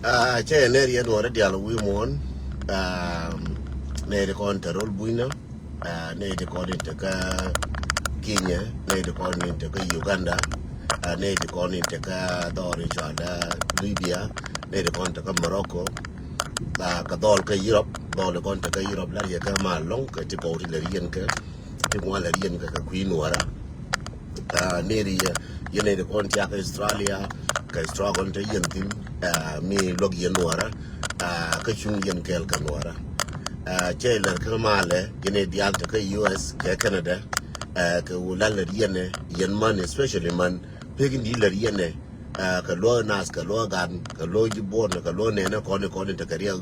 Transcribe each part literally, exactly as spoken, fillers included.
Ah, cɛ nɛr yɛn wä rɛ dial wi̱i̱ muɔ̱ɔ̱n. Ah, nɛy ti kɔn te rol bunyna. Ah, nɛy ti kɔn in te kä Kenya, nɛy ti kɔn in te kä Uganda. Ah, nɛy ti kɔn in te kä dhɔr in cual Libya, nɛy ti kɔn te kä Morocco. Ah, kä dhɔl kä Europe, dhɔl in kɔn te kä Europe lar yɛ kä ma lɔŋ kä ti kɔw ti lɛ riɛn kä ti ŋuan lɛ riɛn kä kä kui̱ nuɔra. Ah, neri yɛ, yɛ neri kɔn tia kä Australia, kä struggle te yɛn thin, ah, mi luɔk yɛn nuɔra, ah, kä cuŋ yɛn kɛɛl kä nuɔra. Ah, cɛ lɛr kä malɛ, yɛn neri dial te kä U S, kä Canada, ah, kä wu lal lɛ yɛn, yɛn man, especially man, pek in di lɛ yɛn, ah, kä luɔ nas, kä luɔ gan, kä luɔ ji̱ buɔn, kä luɔ nɛnɛ kɔn, kɔn te kä riɛk,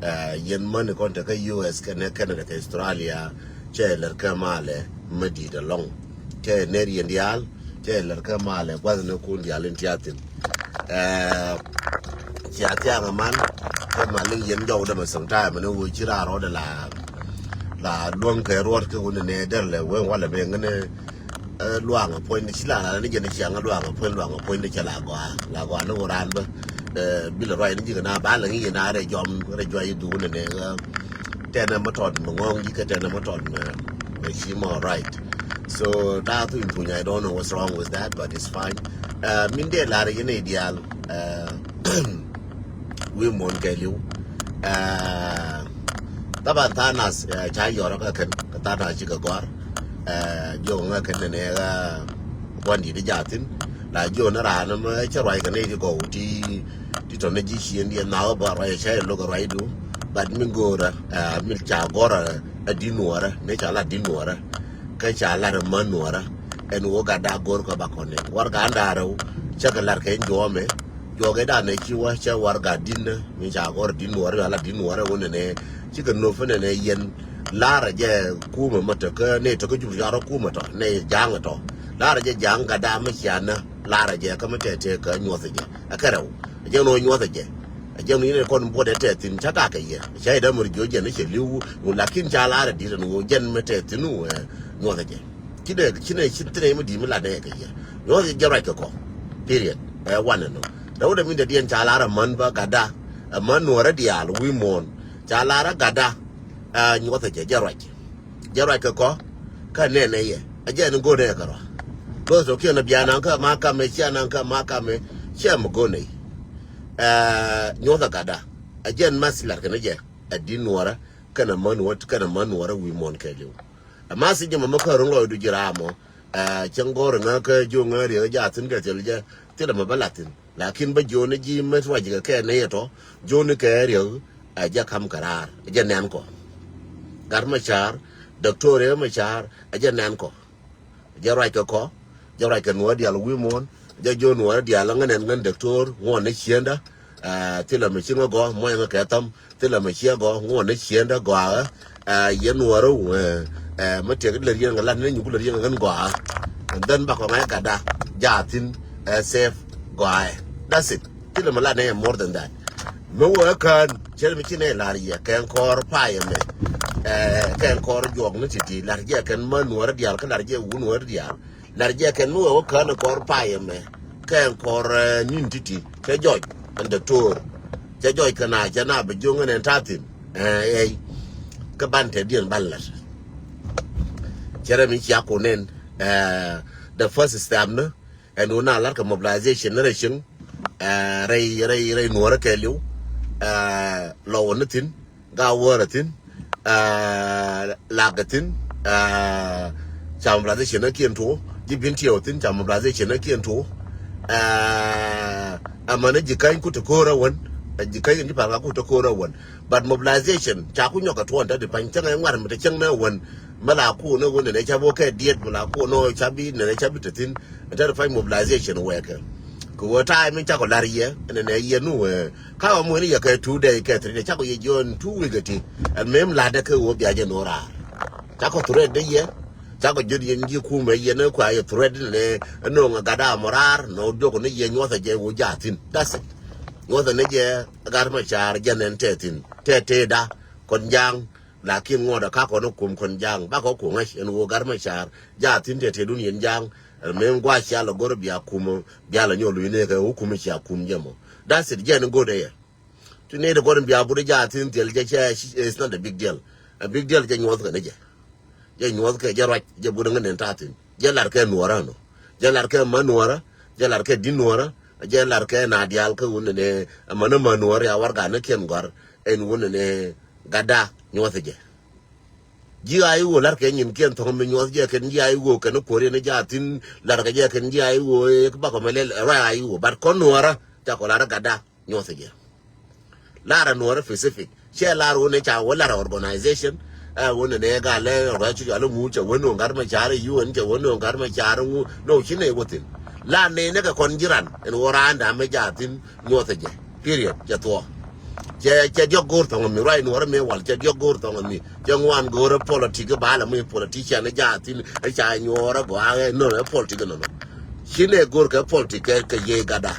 ah, yɛn man kɔn te kä U S, kä nɛ Canada, kä Australia, cɛ lɛr kä malɛ, mä di̱i̱t alɔŋ. Cɛ nɛr yɛn diaal, cɛ lɛr kä malɛ gua̱th ni kun diaal in tiathin. Eh, cia thiaŋ aman, kä ma liŋ yɛn jɔw dämɛ sometime ni wee ci raar rɔɔdɛ la, la luäŋ kɛ ruɔt kä wun ni nɛ dɛr lɛ wee walɛ bɛ ŋäni, eh, luaŋ a puɔ̱ny ni ci la la ni jɛn ciaŋ luaŋ a puɔ̱ny, luaŋ a puɔ̱ny ni cɛ la gɔaa, la gɔaa ni wun raan bä. Eh, bilɛ ruac ni ji̱ kɛ na ba lɛ ŋi̱i̱c na rɛ jɔm, rɛ juac i̱ duun ni nɛ ɣä. Tɛnɛ mä tɔt mi ŋɔŋ ji̱ kä tɛnɛ mä tɔt mi, mi ci mɔ right. So, daa thu in puny, I don't know what's wrong with that, but it's fine. Uh, min dee lar yɛn i̱ diaal, uh, wi̱i̱ muɔ̱n kɛɛliw. Uh, taban tha̱a̱ŋ nath, uh, ca yɔr kä kɛn, kä tha̱a̱ŋ nath cikɛ gɔ̱a̱r. Uh, jiök ŋä kɛn nɛnɛ, uh, gua̱n di̱t i̱ jathin. La jiök ni raan mi cä ruac kɛ nɛy ti gɔw ti ti tɔ̱ ni ji̱ ciëŋ diɛn nhɔakɛ bä ruac cä ilok ruacdu. But mi go̱o̱rä, ah, mi ca gɔ̱rä, ah, di̱t nuɔɔrä, ni ca lat di̱t nuɔɔrä. Kä ca lat män nuɔɔrä. Ɛn ɣöö gat da go̱o̱r kɛ bakɔn ni warɛga da̱ŋ rɛw, cä kɛ lat kɛ juɔmɛ. Juɔkɛ da̱ŋ nɛ ci wä cä warɛga di̱t nä, mi ca gɔ̱rä di̱t nuɔɔrä, mi ca lat di̱t nuɔɔrä ɣöö nɛnɛ cikɛ nöp nɛnɛ yɛn. La̱rä jɛ kumɛ mɛ tɔ̱ kä nɛ tɔ̱ kä jup ca rɔ kumɛ tɔ̱, nɛ ja̱a̱ŋ tɔ̱. La̱rä jɛ ja̱a̱ŋ gat da mi cia nä, la̱rä jɛ kä mi tɛtɛ kä nyuɔth jɛ. Ɛ kɛ rɛw. Ɛ jɛn ɣöö nyuɔthɛ jɛ. Ɛ jɛn ɣöö yɛn ɛ kɔn buɔt ɛ tɛth thi̱n cä kakɛ yɛ. Cä yɛ dämär jiö jɛn ɛ cɛ li̱w, wun lakin ca lar ɛ di̱t ɛn ɣöö jɛn mɛ tɛth thi̱n wun ɛ nyuɔthɛ jɛ. Ci dee, ci nɛ, ci thinɛ mi di̱i̱t mi lat nɛ kɛ yɛ. Nyuɔthɛ jɛ ruac kɛ kɔ. Period. Ɛ wanɛ nɔ. Dawudɛ min dɛ diɛn ca lar ɛ män bä gatda. Ɛ män nuɔrɛ diaal wi̱i̱ muɔ̱ɔ̱n. Ca lar ɛ gatda. Ɛ nyuɔthɛ jɛ, jɛ ruac. Jɛ ruac kɛ kɔ, kä nɛnɛ yɛ. Ɛ jɛ ni go̱o̱nɛ kɛ rɔ. Go̱o̱th ɔ kiɛn ɛ bia naŋ kä ma kamɛ, cia naŋ kä ma kamɛ, cia mɛ go̱o̱nɛ. Ɛ, nyuɔth ɛ gatda. Ɛ jɛ ni math lar kɛn jɛ. Ɛ di̱t nuɔrä, kɛn ɛ män nuɔrä, kɛn ɛ män nuɔrä wi̱i̱ muɔ̱ɔ̱n kɛɛliw. Ɛ math ji̱ mɛ mɛ kä ro̱ŋ lɔcdu ji̱ raam ɔ. Ɛ, cäŋ gɔ̱r ŋä kä jiö ŋä riek jɛ a thi̱n kɛ thil jɛ, thilɛ mɛ bä lath thi̱n. Lakin bä jiöni ji̱ met ruac kɛ kɛ nɛy tɔ, jiöni kɛ riek, ɛ jɛ kam kɛ raar, ɛ jɛ nɛn kɔ. Gat mɛ ca̱r, Doctoria mɛ ca̱r, ɛ jɛ nɛn kɔ. Jɛ ruac kɛ kɔ, jɛ ruac kɛ nuɔɔr diaal wi̱i̱ muɔ̱ɔ̱n, jɛ jiö nuɔɔr diaal ŋä nɛn ŋän Doctor, ŋuɔn ni ciendä, ɛ, thilɛ mɛ ci ŋä gɔ̱, muɔ̱nyɛ ŋä kɛ thäm, thilɛ mɛ ciɛ gɔ̱, ŋuɔn ni ciendä gɔaa, ɛ, yɛn nuɔɔr, ɛ, ɛ, mɛ tiɛk lɛ riɛn kɛ lat ni nyuk lɛ riɛn kɛ ŋän gɔaa. And then bakɔ ŋa̱c gatda, jaa thi̱n, ɛ, safe, gɔaa. That's it. Thilɛ mɛ lat ni more than that. Mɛ wee kään, cɛ mi ci nɛ lar yɛ, kɛn kɔr payɛ mɛ. Ɛ, kɛn kɔr juɔk ni ti̱ti̱, lar jɛ kɛn män nuɔɔr diaal, kä lar jɛ wun nuɔɔr diaal. Lar jɛ kɛn mi wee wä kään kɔr payɛ mɛ. Kɛn kɔr, ɛ, ni̱n ti̱ti̱, cɛ jɔc, ɛn Doctor. Cɛ jɔc kɛ na, cɛ na bɛ jiöŋ ɛn ɛn ta̱thi̱n. Ɛ, ɛy. Kä ban tɛ diɛn ban lat. Cɛ rɛ mi cia kun ɛn, ɛ, the first step ni, ɛn wä na lar kɛ mobilization ni rɛ cieŋ. Ɛ, rɛy, rɛy, rɛy nuɔrä kɛɛliw. Ɛ, lɔ wä ni thi̱n. Ga wärä thi̱n, ɛ, lakɛ thi̱n, ɛ, ca mobilization ɛ kiɛn tuɔ, ji̱ bin tiɛw thi̱n, ca mobilization ɛ kiɛn tuɔ, ɛ, ɛmɛn ɛ ji̱ käny ku te ko̱r ɛ wän, ɛ ji̱ käny ji̱ pal ka ku te ko̱r ɛ wän. But mobilization, ca ku nyɔk ɛ tuɔn te di pany, cäŋ ɛ ŋuar mi te cäŋ nɛ wän, mi la ku nɛ wän nɛ ca bok kɛ diet, mi la ku nɔ ca bi, nɛ ca bi te thi̱n, ɛ te di pany mobilization wɛɛkɛ. Kɛ wä ta̱a̱ mi ca kɔ la̱r yɛ, nɛ nɛ yɛ nu wɛ, Ka ɣä mueni yɛ kɛ two day kɛ three day, cakɔ yɛ jiɔn two week ɛ ti. Ɛn mem latdɛ kɛ ɣöö bia jɛ no̱o̱ŋ raar. Cakɔ threat dee yɛ. Cakɔ jiöt yɛn ji̱ kumɛ yɛn ɛ kua yɛ threat ni nɛ ɛ no̱o̱ŋ ɛ gat amɔ raar nɔ diɔk ni yɛ nyuɔthɛ jɛ ɣöö jaa thi̱n. That's it. Nyuɔthɛ ni jɛ gat mɛ ca̱a̱r jɛn ɛn tɛ thi̱n. Tɛ tëëda kɔn ja̱a̱ŋ. Lakin ŋuɔ̱t ɛ kakɔ ni kum kɔn ja̱a̱ŋ. Bakɔ ku ŋäc ɛn ɣöö gat mɛ ca̱a̱r jaa thi̱n tɛ tëëdun yɛn ja̱a̱ŋ. Ɛn mem gua̱c cia lɛ go̱r bia kumɛ bia lɛ nyɔk luc ni kɛ ɣöö kumɛ cia kum jɛ mɔ. That's it. Jɛn go̱o̱dɛ yɛ. Ti nɛy ti kɔn in bia but jɛ a thi̱n thil jɛ cɛ, it's not a big deal. A big deal jɛ nyuɔth kɛ ni jɛ. Jɛ nyuɔth kɛ jɛ ruac jɛ but ŋä nɛn ta̱a̱ thi̱n. Jɛ lar kɛ nuɔrä nɔ. Jɛ lar kɛ mä nuɔrä. Jɛ lar kɛ di̱t nuɔrä. Jɛ lar kɛ na diaal kä wun ni nɛ. Män ni mä nuɔrä ya warɛga ni kiɛn gɔ̱a̱r ɛn wun ni nɛ. Gatda nyuɔth jɛ. Ji̱ a i̱ ɣöö la̱rkɛ nyinkiɛn thɔ̱ŋ mi nyuɔth jɛ kɛn ji̱ a i̱ ɣöö kɛn kuäär yɛn jaathin. La̱rkɛ jɛ kɛn ji̱ a i̱ ɣöö ɛ bakɔ mɛ lɛl ruac a i̱ ɣöö, but kɔn nuɔrä cakɔ la̱rä gatda nyuɔth jɛ. La̱rä nuɔrä Pacific cɛ la̱r ɣöö nɛ ca wä la̱rä organization. Ɛ ɣöö nɛ nɛ gal lɛ organization alɛ ŋu cɛ wä nööŋ gat mɛ ca̱r ɛ U N cɛ wä nööŋ gat mɛ ca̱r ɛ ŋu. No, ci nɛ wä thi̱n. La̱r nɛ nɛ kɛ kɔn ji̱ ran ɛn ɣöö raan da̱a̱m mɛ jaathin. Nyuɔthɛ jɛ. Period. Cɛ thuɔ̱k. Cɛ, cɛ diɔ̱k go̱o̱r thɔŋ mi ruac nuɔrä mi wal cɛ diɔ̱k go̱o̱r thɔŋ mi. Cɛ ŋuan go̱o̱r politik ba la mi politician jaathin. Ca nyuɔrä gɔaa nɔ politik nɔ nɔ. Ci nɛ go̱o̱r kɛ politik kɛ, kɛ yee gatda.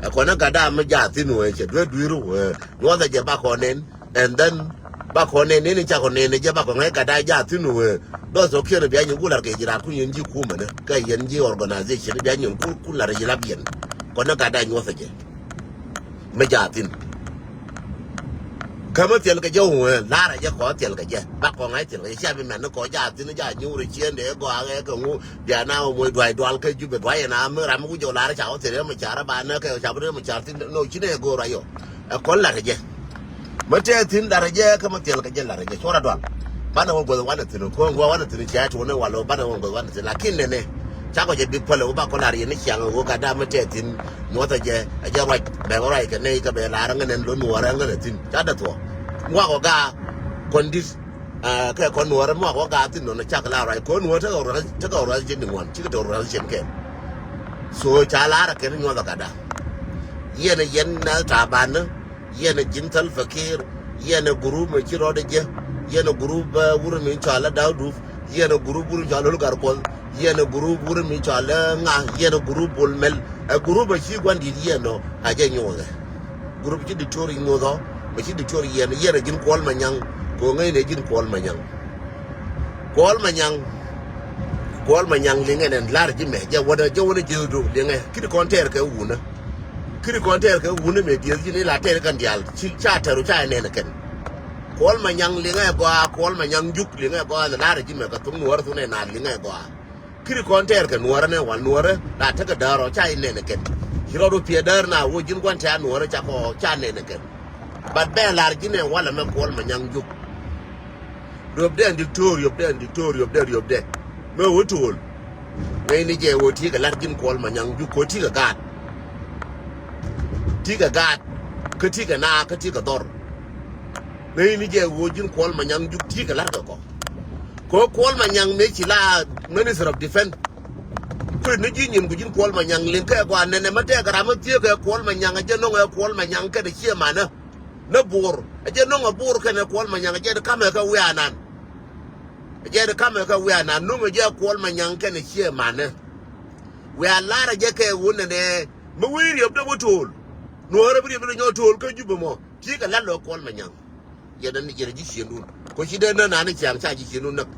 Ɛ kɔn gatda mi jaathin wee cɛ duee dui̱r wee. Nyuɔthɛ jɛ bakɔ nɛn. And then bakɔ nɛn nɛn cakɔ nɛn jɛ bakɔ ŋa̱c gatda jaathin wee. Dɔth ɔ kiɛn bia nyin ku lar kɛ ji̱ raar ku nyin ji̱ kumɛ ni kɛ yɛn ji̱ organization bia nyin ku, ku lar ji̱ lap yɛn. Kɔn ni gatda nyuɔthɛ jɛ. Mi jaathin. Kä mi thil kɛ jɛ wee la̱rä jɛ kɔ thil kɛ jɛ bakɔ ŋa̱c thil kɛ jɛ cia bi mɛn ni kɔ jaathin ja nyuur cieen dee gɔaa kɛ kɛ ŋu. Bia na wee moc duac dual kɛ Jubɛ duac yɛn a mi ram mi ku jɛ wä la̱rä ca wä thil rɛ mi ca̱r ba nä kɛ ca bi rɛ mi ca̱r thin no ci nɛ go̱o̱r a yɔ. Ɛ kɔn lar jɛ. Mä tɛɛ thi̱n lar jɛ kä mä thiɛl kɛ jɛ lar jɛ cuɔr a dual. Banɛ wä guäth wanɛ thi̱n ko̱o̱ŋ guä wanɛ thi̱n cɛ tuɔnɛ wal wä banɛ wä guäth wanɛ thi̱n lakin nɛnɛ. Cakɔ jɛ bik päl wä ba kɔ lar yɛn ni ciaŋ wä gatda mä tɛɛ thi̱n. Nyuɔthɛ jɛ ɛ jɛ ruac bɛ ruac kɛ nɛy kɛ bɛ lar ŋä nɛn lo nuɔrɛ ŋä nɛ thi̱n ca dɛ thuɔ̱k. Muakɔ gaa kɔn di̱t. Kɛ kɔn nuɔrɛ muakɔ gaa thi̱n nɔnɔ cak lar ruac kɔn nuɔrɛ tekɛ ruac tekɛ ruac jɛ ni ŋuan cikɛ tekɛ ruac cɛn kɛn. So ca lar kɛn nyuɔthɛ gatda. Yɛn yɛn na ta̱a̱ banä. Yɛn ɛ ji̱n Salva Kiir, yɛn ɛ gurup mi ci rɔɔdɛ jɛ, yɛn ɛ gurup wur mi cɔal ɛ Daw Dup, yɛn ɛ gurup wur mi cɔal ɛ Olgar Kuɔth, yɛn ɛ gurup wur mi cɔal ɛ ŋa, yɛn ɛ gurup Bol Mel, ɛ gurup ɛ ci gua̱n di̱t yɛn ɔ a jɛ nyuuthɛ. Gurup ci diktor nyuuth ɔ, mi ci diktor yɛn, yɛn ɛ ji̱n Kuɔl Manyaŋ, kɛ ɣöö ŋäcnɛ ji̱n Kuɔl Manyaŋ. Kuɔl Manyaŋ, Kuɔl Manyaŋ liŋɛ nɛn la̱r ji̱ mɛ, jɛ wädä, jɛ wädä ji̱ du liŋɛ, ki̱t kɔn tɛɛr kɛ wunä. Kiri kɔn tɛɛr kɛ wuni mɛ dieth ji̱n ila tɛɛr kɛn diaal ci ca tɛru ca nɛn kɛn. Kuɔl Manyaŋ liŋɛ gɔaa, Kuɔl Manyaŋ juk liŋɛ gɔaa, ni la̱rä ji̱ mɛ kɛ thuk nuɔrä thuk nɛ na liŋɛ gɔaa. Kiri kɔn tɛɛr kɛ nuɔrä nɛ wal nuɔrä la tekɛ däär ɔ ca nɛn kɛn. Ci rɔɔdu piɛ däär na wä ji̱n gua̱n tɛ̈r nuɔrä ca kɔ ca nɛn kɛn. But bɛ la̱r ji̱ nɛ wal ɛmɛ Kuɔl Manyaŋ juk. Riöpdɛ ɛn diktor, riöpdɛ ɛn diktor, riöpdɛ, riöpdɛ. Mɛ wä to̱o̱l. Ŋäcni jɛ wä ti̱i̱ kɛ la̱t ji̱n Kuɔl Manyaŋ juk kɛ ti̱i̱ kɛ gaat. Ti̱i̱ kɛ gaat. Kä ti̱i̱ kɛ naak, kä ti̱i̱ kɛ dhɔr. Ŋäcni jɛ wä ji̱n Kuɔl Manyaŋ juk ti̱i̱ kɛ la̱t kɛ kɔ. Kɛ Kuɔl Manyaŋ mëë ci la Minister of Defense. Kui̱ ni ji̱ nyin ku ji̱n Kuɔl Manyaŋ liŋ kɛ gɔaa nɛnɛ mä tɛɛk ram mä thiee kɛ Kuɔl Manyaŋ ɛ jɛ no̱ŋ ɛ Kuɔl Manyaŋ kɛnɛ ciɛ manä. Ni Bor, ɛ jɛ no̱ŋ ɛ Bor kɛnɛ Kuɔl Manyaŋ, ɛ jɛ di kamɛ kɛ wiaa nan. Ɛ jɛ di kamɛ kɛ wiaa nan, no̱ŋ ɛ jɛ Kuɔl Manyaŋ kɛnɛ ciɛ manɛ. Wiaa lar ɛ jɛ kɛ wun nɛnɛ, mi wi̱i̱ riɛp dee wä to̱o̱l. Nuɔ̱ɔ̱rä bi riɛp dee nyɔ to̱o̱l kä Jubɛ mɔ, ti̱i̱ kɛ la̱t lɔ Kuɔl Manyaŋ. Yɛn ni yɛn ji̱ ciëndun. Kɔ ci dee nän an i̱ ciaŋ ca ji̱ ciëndun näk.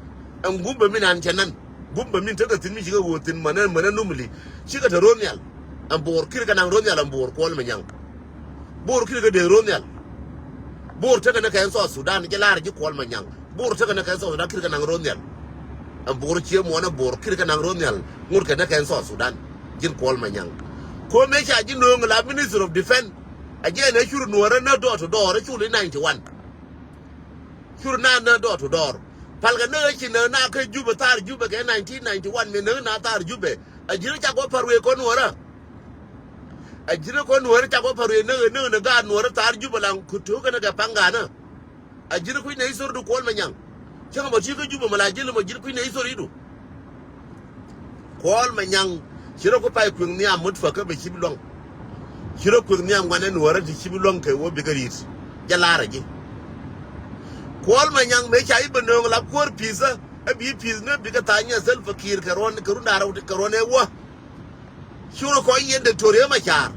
Ɛn gumbä min an cɛ nän. Gumbä min tekɛ thi̱n mi cikɛ ɣöö thi̱n mänä mänä numili. Cikɛ te ro̱n nhial. Ɛn Bor kiri kɛ naŋ ro̱n nhial ɛn Bor Kuɔl Manyaŋ. Bor kiri kɛ dee ro̱n nhial. Bor tekɛ ni kɛ ɛn South Sudan jɛ la̱rä ji̱ Kuɔl Manyaŋ. Bor tekɛ ni kɛ ɛn South Sudan kiri kɛ naŋ ro̱n nhial. Ɛn Bor cie muɔnɛ Bor kiri kɛ naŋ ro̱n nhial. Ŋut kɛ ni kɛ ɛn South Sudan. Ji̱n Kuɔl Manyaŋ. Ko̱ mëë ca ji̱ nööŋ la Minister of Defense. A jɛ nɛ cur nuɔrä nä door to door, cur ni ninety one. Cur na nä door to door. Palkɛ nä ci nä na kä Jubɛ thar Jubɛ kɛ nineteen ninety one mi nä na thar Jubɛ. A ji̱n ca gɔ par wee kɔ nuɔrä. A ji̱n kɔ nuɔrä ca gɔ par wee nä nä nä gaat nuɔrä thar Jubɛ la ku tuk kɛ nä kɛ paŋ gaat nä. A ji̱n kui̱ nɛ isor du Kuɔl Manyaŋ. Cäŋ mɔ ti kä Jubɛ mɔ la ji̱n mɔ ji̱n kui̱ nɛ isor idu. Kuɔl Manyaŋ ci rɔ ku pay kueŋ nhiam mut fäkä bɛ ci bi luäŋ. Ci rɔ kueŋ nhiam ŋuanɛ nuɔrä ti ci bi luäŋ kɛ wä bikɛ ri̱t. Jɛ la̱rä ji̱. Kuɔl Manyaŋ mëë ca i̱ bɛ nööŋ lap kuäär pi̱thä ɛ bi pi̱th ni bikɛ tha̱a̱ny ɛ Salva Kiir kɛ ruɔ̱n kɛ run da̱rä kɛ ruɔ̱n ɛ wä. Ci rɔ kɔc yɛn Diktoria Macar.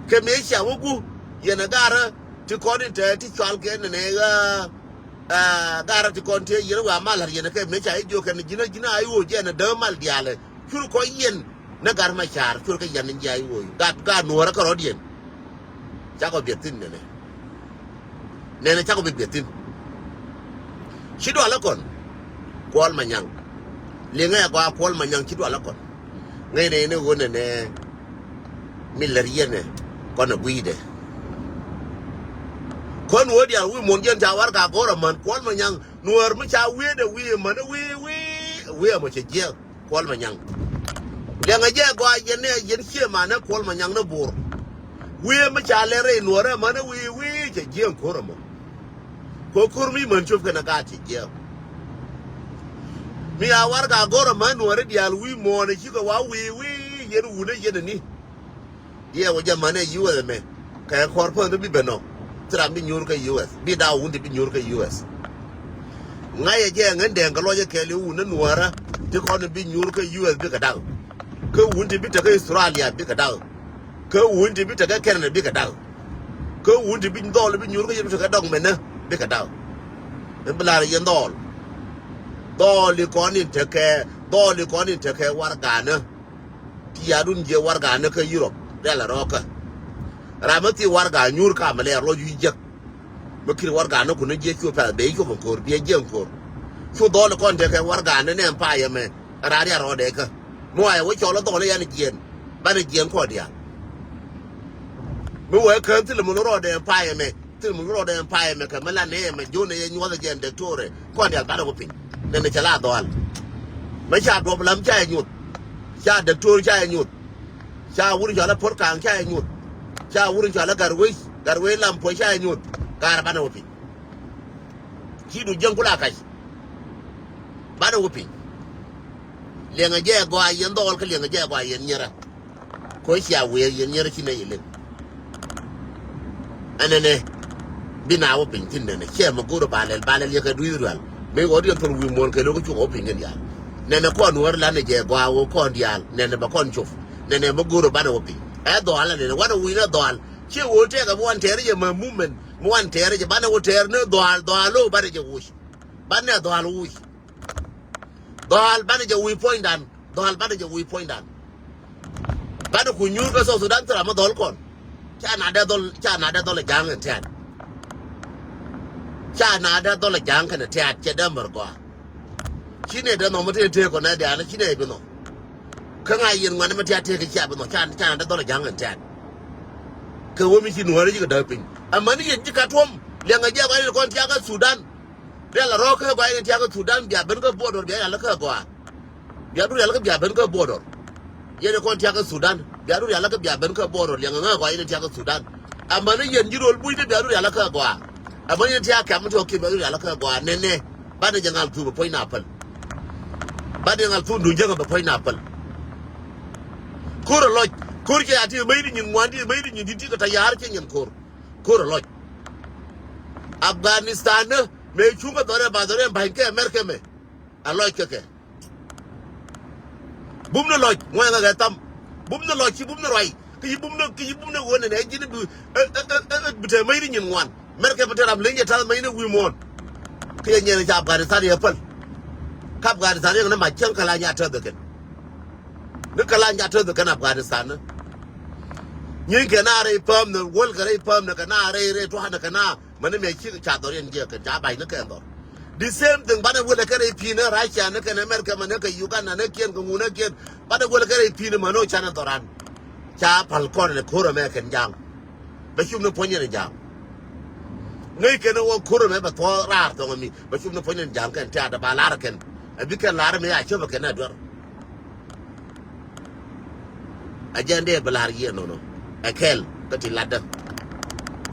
Kɛ mëë cia wä gup yɛn ɛ garä ti kɔn in te ti cual kɛ nɛnɛ ɣä. Ɛ, garä ti kɔn tëë yɛn wä a mal la̱r yɛn kɛ mëë ca i̱ jiök kɛn ji̱n a ji̱n a i̱ ɣöö jɛn a däk mal diaalɛ. Cur kɔc yɛn ni gat Macar cur kɛ yɛn in ji̱ a i̱ ɣöö gat gat nuɔ̱ɔ̱rä kärɔ̱diɛn. Cakɔ biɛt thi̱n nɛnɛ. Nɛnɛ cakɔ bi biɛt thi̱n. Ci dualä kɔn. Kuɔl Manyaŋ. Liŋɛ gɔaa Kuɔl Manyaŋ ci dualä kɔn. Ŋäcnɛ ni ɣöö nɛnɛ mi lär yɛnɛ kɔn ɛ gui̱dɛ. Kɔn ɣöö diaal wi̱i̱ muɔ̱n jiɛn ca warɛgak go̱r amäni Kuɔl Manyaŋ. Nuäär mi ca wi̱i̱dɛ wi̱i̱ amäni wi̱i̱ wi̱i̱ wi̱i̱ ɛmɔ cɛ jiɛk. Kuɔl Manyaŋ. Liɛŋɛ jɛ gɔaa yɛn ni yɛn cie manɛ Kuɔl Manyaŋ ni Bor. Wi̱i̱ mi ca lɛ rɛy nuɔrɛ amäni wi̱i̱ wi̱i̱ cɛ jiɛn ko̱r ɛmɔ. Ko̱ ko̱r mi män cop kɛnɛ gaat cɛ jiɛn. Mi a warɛgak go̱r amäni nuɔrɛ diaal wi̱i̱ muɔ̱ɔ̱n cikɛ wa wi̱i̱ wi̱i̱ yɛn wunä yɛn ni. Yɛ wä jɛ manɛ U S ɛmɛ. Kɛ kɔr päth ni bi ben nɔ. Thil ram bi nyuur kä U S. Bi daw wun ti bi nyuur kä U S. Ŋa̱cɛ jɛ ŋän dɛŋ kɛ lɔcɛ kɛɛl i̱ wun ni nuäärä. Ti kɔn bi nyuur kä U S bikɛ daw. Kä wun ti bi tekɛ Australia bikɛ daw. Kä wun ti bi tekɛ Canada bikɛ daw. Kä wun ti bi dhɔl bi nyuur kä U S bi tekɛ dɔk mɛnä bikɛ daw. Ɛn bi lar yɛn dhɔl. Dhɔl ikɔn in tekɛ, dhɔl ikɔn in tekɛ warɛganä. Ti ya̱dun jiɛ warɛganä kä Europe rial a rɔɔkä. Ram mi thi warɛga nyuur kam lɛɛr lɔ jui̱ jiäk. Mi kir warɛganä kun jiɛ cu pɛth ben cu mi ko̱r biɛ jiɛn ko̱r. Cu dhɔl kɔn tekɛ warɛganä nɛ payɛ mɛ. Ran rial rɔɔdɛ kä mi wayɛ wä cɔl dhɔl yan jiɛn. Banɛ jiɛn kɔn diaal. Mi wee kään thil mun rɔɔdɛ payɛ mɛ. Thil mun rɔɔdɛ payɛ mɛ kɛ mi la nɛ mɛ jonɛ yɛ nyuɔth jɛn dɛktorɛ kɔn diaal banɛ wä piny. Nɛnɛ cɛ la dhɔal. Mɛ ca duɔp lam ca yɛ nyuɔth. Ca dɛktor ca yɛ nyuɔth. Ca wur cɔal a por kaŋ ca yɛ nyuɔth. Ca wur cɔal a gar wec gar wec lam puɔc ca yɛ nyuɔth. Gaar banɛ wä piny. Ci du jiɛn kula kac. Banɛ wä piny. Liɛŋɛ jɛ gɔaa yɛn dhɔl kä liɛŋɛ jɛ gɔaa yɛn nyɛrä. Ko̱ cia wiee yɛn nyɛrä ci nɛ yɛ lem. Ɛnɛnɛ bi na wä piny thin nɛnɛ ciɛ mɛ go̱o̱r ba lɛl ba lɛl yɛ kɛ dui̱th rual. Mëë ɣɔt yɛn thol wi̱i̱ muɔ̱ɔ̱n kɛ lo̱k cuɔk wä piny kɛn diaal. Nɛnɛ kɔn wär lanɛ jɛ gɔaa wä kɔn diaal nɛnɛ bɛ kɔn cop. Nɛnɛ mɛ go̱o̱r banɛ wä piny ɛ dhɔal ɛnɛnɛ wanɛ wi̱i̱ nɛ dhɔal. Ciɛ ɣöö tɛɛkɛ mi wan tɛɛr jɛ mɛ mumɛn mi wan tɛɛr jɛ banɛ wä tɛɛr ni dhɔal dhɔal lo̱k banɛ jɛ wuc. Banɛ dhɔal wuc. Dhɔal banɛ jɛ wi̱i̱ puɔ̱nydan. Dhɔal banɛ jɛ wi̱i̱ puɔ̱nydan. Banɛ ku nyuur kä South Sudan thil ram mi dhɔl kɔn. Ca na dee dhɔl ca na dee dhɔl ɛ ja̱a̱ŋ ɛn tɛ̈t. Ca na dee dhɔl ɛ ja̱a̱ŋ kɛnɛ tɛ̈t cɛ dee mär gɔaa. Ci nɛ dee nhɔm mi tëë tëë kɔn nɛ diaal ci nɛ bi nhɔm. Kä ŋa̱ yɛn ŋuɛ̈ni mi tiat tëë kɛ cia bi nhɔm ca ca na dee dhɔl ɛ ja̱a̱ŋ ɛn tɛ̈t. Kɛ wä mi ci nuɔ̱ɔ̱ri ci kɛ däk piny amäni yɛn ci ka tuɔ̱m. Liɛŋɛ jiɛk ɣɔaa yɛn kɔn tiakä Sudan. Rial a rɔ̱ kä gɔaa in tiakä Sudan bia ben kä border bia rial kä gɔaa. Bia du rial kä bia ben kä border. Yɛn kɔn tiakä Sudan bia du rial kä bia ben kä border liɛŋ ŋä gɔaa in tiakä Sudan. Amäni yɛn ji̱ rol bucni bia du rial kä gɔaa. Amäni yɛn tiakä kɛm ti ɣɔ̱kiɛn bia du rial kä gɔaa nɛnɛ. Banɛ jɛ ŋal thuk bɛ puɔ̱ny na päl. Banɛ jɛ ŋal thuk duŋ jäŋä bɛ puɔ̱ny na päl. Ko̱r a lɔc ko̱r cɛ ya ti mäcni nyin ŋuan ti mäcni nyin di̱t ti kɛ tayar cɛ nyin ko̱r. Ko̱r a lɔc. Afghanistan ni mëë cuŋ kä dhɔrɛ ba dhɔrɛ ba̱ny kɛ America mɛ. A lɔc kɛ kɛ bum ni lɔc ŋuɛŋɛ kɛ tham. Bum ni lɔc ci bum ni ruac. Kä yi bum ni kä yi bum ni ɣöö nɛnɛ ji̱n bi bi te mäc ri nyin ŋuan. America bi te ram leny jɛ ta̱th mäc ni wi̱i̱ muɔ̱ɔ̱n. Kä yɛ nyiɛn ca Afghanistan yɛ päl. Kä Afghanistan yɛ ŋä ni mac cäŋ kä la nya täth kɛn. Ni kɛ la nya täth kɛn Afghanistan ni. Nyin kɛ na rɛy päm ni wäl kɛ rɛy päm ni kɛ na rɛy rɛy tua̱a̱n ni kɛ na. Mäni mɛ ci ca dhɔr yɛn jiɛk kɛn ca ba̱c ni kɛn dhɔr. The same thing banɛ wälɛ kɛ rɛy pi̱i̱ni Russia ni kɛn America mäni kɛ Uganda ni kiɛn kɛ ŋun ni kiɛn. Banɛ wälɛ kɛ rɛy pi̱i̱ni mäni wä canɛ dhɔran. Ca pal kɔn ni ko̱r ɛmɛ kɛn ja̱a̱ŋ. Bɛ cup ni puɔ̱ny yɛn ja̱a̱ŋ. Ŋäc kɛn wä ko̱r ɛmɛ bɛ thuɔ̱ɔ̱ raar thɔŋ ɛmi bɛ cup ni puɔ̱ny yɛn ja̱a̱ŋ kɛn tiaat bɛ ba lar kɛn. Ɛ bi kɛn lar ɛmɛ a cäpɛ kɛn ɛ duer. Ɛ jɛn dee bi lar yiëë nɔnɔ. Ɛ kɛl kä ti latdä.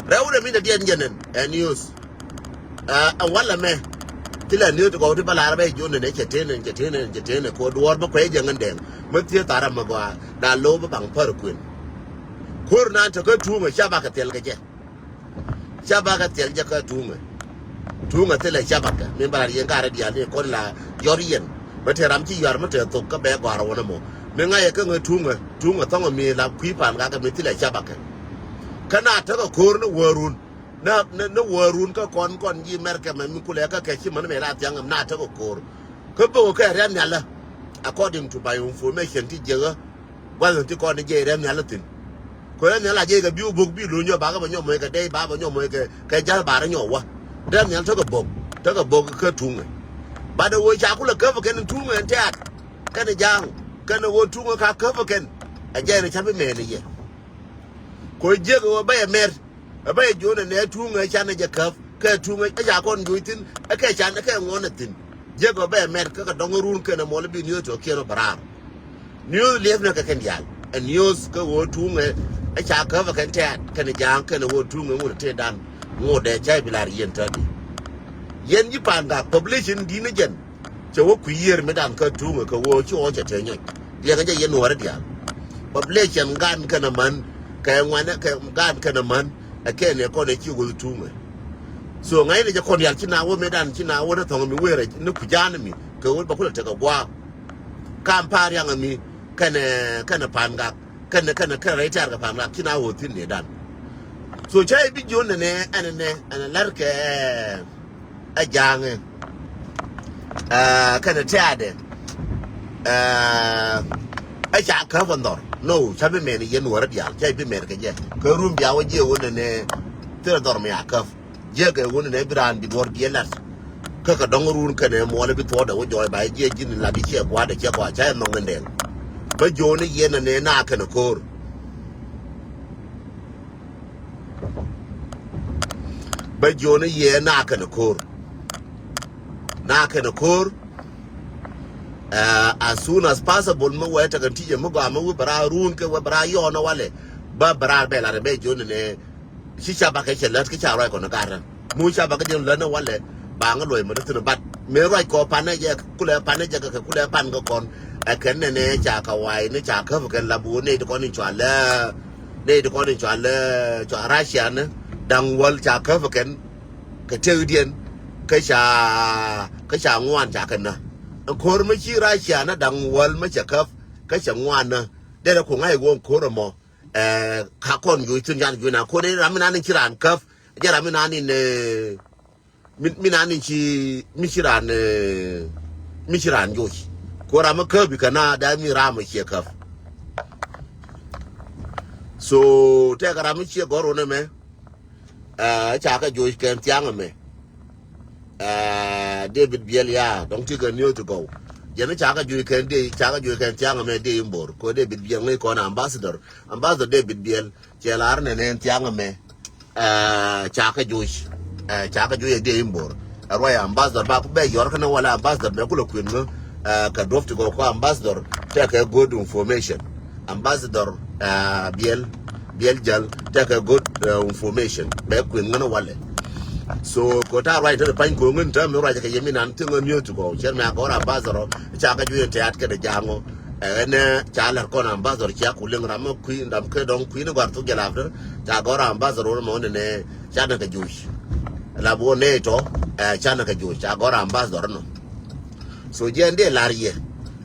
Rɛw rɛ mi dɛ diɛn jɛ nɛn ɛ news. Ɛ walɛ mɛ. Ti lɛ news ti gɔw ti bä lar bɛ jion nɛn ɛ cɛ tëë nɛn cɛ tëë nɛn cɛ tëë nɛn kɛ ɣöö duɔ̱ɔ̱r bä kuɛ jɛ ŋän dɛŋ. Mä thiee thaar ɛ mä gɔaa na lo̱w bä baŋ pär kuën. Kuäär nan te kä tuuŋ ɛ ca bakɛ thil kɛ jɛ. Ca bakɛ thil jɛ kä tuŋɛ. Tuŋɛ thilɛ ca bakɛ mi ba lar yɛn karɛ diaal ni kɔn la yɔr yɛn. Bä te ram ci yɔar mi te thok kä bɛ gɔar wä ni mɔ mi ŋa̱cɛ kä ŋä tuŋɛ. Tuŋɛ thɔŋɛ mi la kui̱ pan kakɛ mi thilɛ ca bakɛ. Kä na tekɛ ko̱r ni wäärun. Ni wäärun kä kɔn kɔn ji̱ Mɛrkɛ mɛ mi kulɛ kä kɛ ci män mi la thiaŋ na tekɛ ko̱r. Kä bä wä kɛ riɛn nhialä. According to my information ti jiäkä. Gua̱th in ti kɔn ni jiɛc rɛm nhial ithin. Kɛ ɣöö nhial a jiɛc kɛ biu bok bi luny jɔ bakɛ bɛ nyɔk mɔc kɛ dɛy ba bɛ nyɔk mɔc kɛ kɛ jal barɛ nyɔk wä. Dee nhial tekɛ bok tekɛ bok kä tuŋɛ. Bat ɛ ɣöö ca kulɛ käp kɛn tuŋɛ ɛn tɛ̈t kɛn ja̱a̱ŋ kɛn ɛ ɣöö tuŋɛ ka käp kɛn. Ɛ jɛn ɛ ca bi mɛn ɛ yɛ. Kɛ ɣöö jiäk ɛ ɣöö bä yɛ mɛr ɛ bä yɛ jiön ɛ nɛ tuŋɛ canɛ jɛ käp kɛ tuŋɛ ɛ ca kɔn joc thi̱n ɛ kɛ can ɛ kɛ ŋuɔ̱n ɛ thi̱n. Jiäk ɛ ɣöö bä yɛ mɛr kä kɛ dɔ̱ŋ run kɛn ɛ muɔl bi niöth tɔ kiɛn ɔ bɛ raar. News liep nɛ kɛ kɛn diaal. Ɛ news kä ɣöö tuŋɛ ɛ ca käp ɛ kɛn tɛ̈t kɛn ja̱a̱ŋ kɛn ɣöö tuŋɛ ŋut ɛ tëëdan. Ŋot dee cä bi lar yɛn tätdi. Yɛn ji̱ Pangak population di̱n ɛ jɛn. Cɛ wä kui̱ yiër mi dan kä tuŋɛ kɛ ɣöö ci ɣɔw cɛ te nyɔc. Liɛŋɛ jɛ yɛn nuɔ̱ɔ̱rä diaal. Population gan kɛn ɛ män kɛ ŋuanɛ kɛ gan kɛn ɛ män ɛ kɛn ɛ kɔn ɛ ci ɣöth tuŋɛ. So ŋa̱cnɛ jɛ kɔn diaal ci na wä mi dan ci na wä ni thɔŋ mi wëër ɛ ni kui̱ ja̱a̱n mi kɛ ɣöö bä kulɛ tekɛ gua̱a̱k. Kam pa̱a̱r yaŋ ami kɛnɛ kɛnɛ Pangak kɛnɛ kɛnɛ kɛnɛ rɛy tɛ̈r kɛ Pangak ci na ɣöö thi̱n ni dan. So cä i̱ bi jiön nɛnɛ ɛn nɛ ɛn lär kɛ ɛ ja̱a̱ŋɛ. Ɛ kɛnɛ tɛ̈dɛ ɛ ɛ ca käp ɛn dhɔr. No, cä bi mɛn yɛn wärä diaal cä i̱ bi mɛn kɛ jɛ kɛ rum bia wä jiɛ wä nɛnɛ thilɛ dhɔr mi a käp. Jiäk ɛ wun nɛ bi raan bi duɔ̱r biɛ lat. Kä kɛ dɔ̱ŋ run kɛnɛ muɔlɛ bi thuɔ̱ɔ̱dɛ wä jɔɔc ba jiɛ ji̱n lat i̱ ciɛ gua̱a̱dɛ ciɛ kɔa ca ɛ nhɔŋ ni dɛŋ. Bä jiöni yɛn ɛnɛ na kɛnɛ ko̱o̱r. Bä jiöni yɛn na kɛnɛ ko̱o̱r. Na kɛnɛ ko̱o̱r. Ɛ, as soon as possible mi wee tekɛ ti̱cɛ mi gɔaa mi wee bɛ raa run kɛ wee bɛ raa yɔɔn ɛ walɛ. Bä bɛ raa bɛ lat ɛ bɛ jiöni nɛ. Ci ca bakɛ cɛ lät kä ca ruac kɔn ɛ gat rɛ. Mu ca bakɛ jɛn lät ni walɛ. Ba ŋä luɔc mɛ däthin bat mëë ruac kɔ panɛ jɛ kulɛ panɛ jɛ kɛ kulɛ pan kä kɔn. Ɛ kɛn nɛnɛ ca kɛ wa̱i̱ ni ca käp kɛn la bi wä nɛy ti kɔn in cua lɛ. Nɛy ti kɔn in cua lɛ cua Russia ni da̱ŋ wäl ca käp kɛn. Kɛ tëkdiɛn kä ca kä ca ŋuan ca kɛn na. Ɛn ko̱r mi ci Russia ni da̱ŋ wäl mi cɛ käp kä cɛ ŋuan na. Derɛ ku ŋa̱c ɣöö ko̱r ɛmɔ. Ɛ, ka kɔn juc thi̱n yan juc na ko̱n in ram mi nan in ci raan käp. Jɛ ram mi nan in, ɛ, mi, mi nan in ci, mi ci raan, ɛ, mi ci raan juc. Ko ram mi käp ikä na dee mi ram mi ciɛ käp. So tɛk ram mi ciɛ gɔr wun ɛmɛ. Ɛ, ca kɛ juc kɛn thiaŋ ɛmɛ. Ɛ, David Biel ya dɔŋ ti kɛ niöt ti gɔw. Jɛn ca kɛ juc kɛn dee ca kɛ juc kɛn thiaŋ ɛmɛ dee in bor ko David Biel ŋäc kɔn ambassador. Ambassador David Biel cɛ lar nɛ nɛn thiaŋ ɛmɛ. Ɛ, ca kɛ juc. Ɛ, ca kɛ juc ɛ dee in bor. Ɛ ruac ambassador ba ku bɛ yɔr kɛn wala ambassador mɛ kulɛ kuin ŋä. Ɛ, kɛ duɔp ti gɔw kɔ ambassador tɛ kɛ good information. Ambassador, ɛ, Biel Biel Jal tɛ kɛ good, ɛ, information bɛ kuin ŋä wala. So ko ta ruac te pany ko ŋä ta mi ruac kɛ yemi nan ti ŋä niöt ti gɔw cɛr mɛ a gɔr ambassador ca kɛ juc in tɛat kɛ de jaŋɔ. Ɛ nɛ ca lɛr kɔn ambassador cia ku liŋ ram mɛ kui̱ ram kɛ dɔŋ kui̱ ni gɔr thuk jɛ lap dä. Ca gɔr ambassador mɛ wä nɛ nɛ ca nɛ kɛ juc. Lap wä nɛ tɔ, ɛ, ca nɛ kɛ juc ca gɔr ambassador nɔ. So jiɛn dee lar yɛ.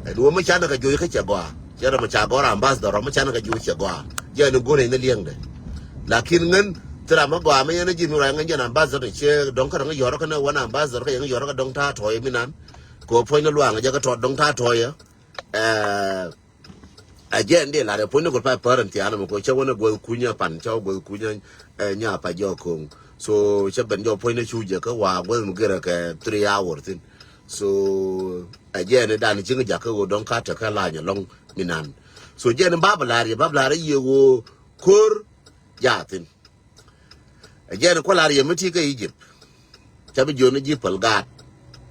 Ɛ duɔ mɛ ca nɛ kɛ juc kä cɛ gɔa. Cɛ rɔ mɛ ca gɔr ambassador mɛ ca nɛ kɛ juc cɛ gɔa. Jiɛn ni go̱r ni liɛŋdɛ. Lakin ŋän thira mɛ gɔa mɛ yɛn ji̱ mi ruac ŋän jiɛn ambassador cɛ dɔŋ kä dɔŋ yɔr kä nɛ wän ambassador kä yɛn yɔr kä dɔŋ ta tɔy mi nan. Kɛ wä puɔ̱ny ni luaŋ jɛ kä tɔ dɔŋ ta tɔy. Ɛ, ɛ jɛ ɛn dee lar ɛ puɔ̱ny ni gɔl pa pär ɛn thia̱a̱n ɛmɛ kɛ cä wän ɛ guäth kunyä pan cä wä guäth kunyä, ɛ, nya pa jɔɔk ko̱ŋ. So cä ben jɔɔk puɔ̱ny ni cu jɛ kä wa guäth mi gërɛ kɛ three hour thin. So ɛ jɛ ɛn dan cieŋ jakä ɣöö dɔ̱ŋ ka tekä lany ɛlɔ̱ŋ mi nan. So jɛ ɛn bab lar yɛ bab lar yɛ ɣöö ko̱r jathin. Ɛ jɛn kualar yɛ mi ti kä Egypt. Ca bi jiön ji̱ päl gaat.